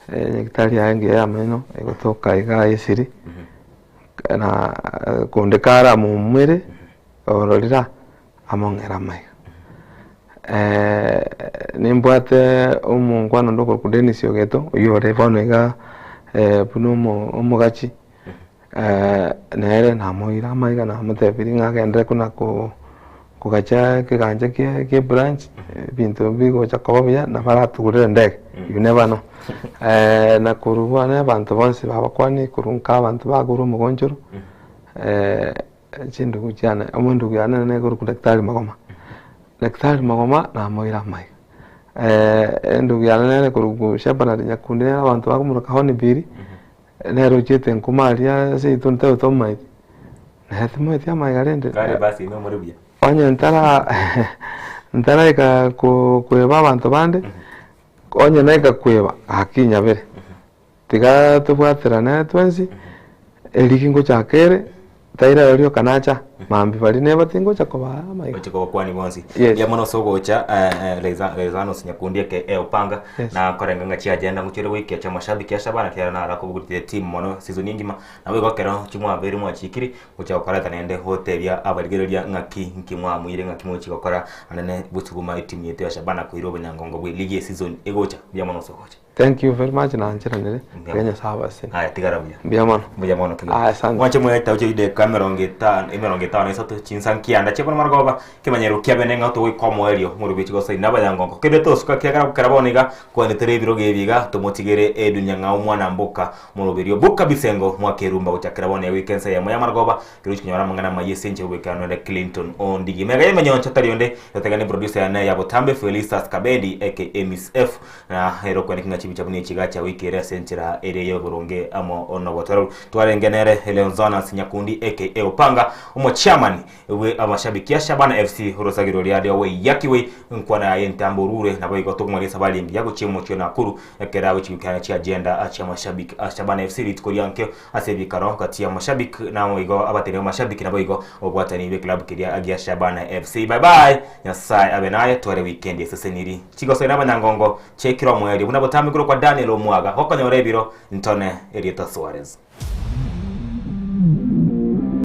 nyagetari yaye engiya y'amaino egotoka igaa Esiri, na konde kare amomwere ororire aa among'ere amaiga. Nimbwate omongwana onde okorokwa Dennis Ogeto, oyio ore bono iga buna omogachi, nere namoire amaiga namotebirie ng'a agenderere kona kogacha ekegancha kie ebranch, ebinto bigocha koba buya nabo aratugurere endege, you never know. Na korwa bono abanto bonsi babakwanie korwa nka abanto bagure omogonchoro, chindugu chiane, omondugu yane nere ekorokwa Daktari Magoma, Daktari Magoma namoire amaiga. Endugu yane nere ekorokwa Shepherd Nyakundi nere abanto bakomoroka Hornbill. Nere ochiete nkuma aria ase intwe ntabe tomomaeti, nere timoeti amaiga rende.
Kare basi ime more buya.
Onye ntara ntaraika koeba abanto bande, onye naika koeba gaki nyabere. Tiga tobwaterane twensi, erigi ngochaka ere, tairero rioka nacha. Mambia baria neba tingocha kobaa amaiga.
Oche kobakwani bonsi.
Yes.
Mbuya mono ase ogocha eh, eh, Leza- Lezanos Nyakundi eke eh, Opanga
Yes.
na korenga ng'a chiagenda ngochiere goikia chia mashabiki ase abana kiagera naro akobugurete team mono season engima nabo igo ekero chimwabeire mwachikiri gocha gokoreta naende gotebia abarigereria ng'aki nki mwamuire ng'aki mochi gokora anene gosuguma etimu yaito ya Shabana koira obonyangongo bwe ligi season egocha mbuya mono ase ogocha.
Thank you very much nancheranire
Mbuya
tiga Nyasaye abasesenie.
Aya tigara buya.
Mbuya mono.
Mbuya mono kegima.
Aya, asante.
Mwanche mwete oche ideka emerongo etano emerongo etano na isato chinsa nkianda chia bono marogoba kemanyero kia bene ng'a togoika omoerio morobechi gose ina abayangongo kende tosuka kiagera gokera bono iga kwanetera ebirogo ebi iga tomotigere edunia ng'a omwana mboka moroberio boka bisengo mwakerumba gochakera bono egoika ensa eyemo ya marogoba kero chikonyora amang'ana amaya ase enchera ogoikeranu ere Clinton Ondigi mega y'emenyoncho tari onde totegane producer yane ya botambe Felistus Kabedi aka Miss F Na ere okweneka ng'a chibicha buna echi gachia goika ere ase enchera ere y'oboronge amo nobotoereru. Twarenge nere Leonzonas Nyakundi aka Opanga, omochairman bwe amashabiki a Shabana FC orosagiro riaria Waiyaki nkwana yaye entambe orure naboigo tokomoria esabari engiya gochia omochie o Nakuru ekero agochia goikerania chiagenda chiamashabiki a Shabana FC rituko ria nkio ase ebikaro gati y'amashabiki naboigo abateri b'amashabiki naboigo obobwatani bw'eklabu keria gia Shabana FC. Bye bye, Nyasae abe naye tware weekend eseseniri. Chigosoe nabanyangongo chiaikire omoerio buna botambe korwa kwa Daniel omwaga gokonyora ebiro ntone erieta Suarez.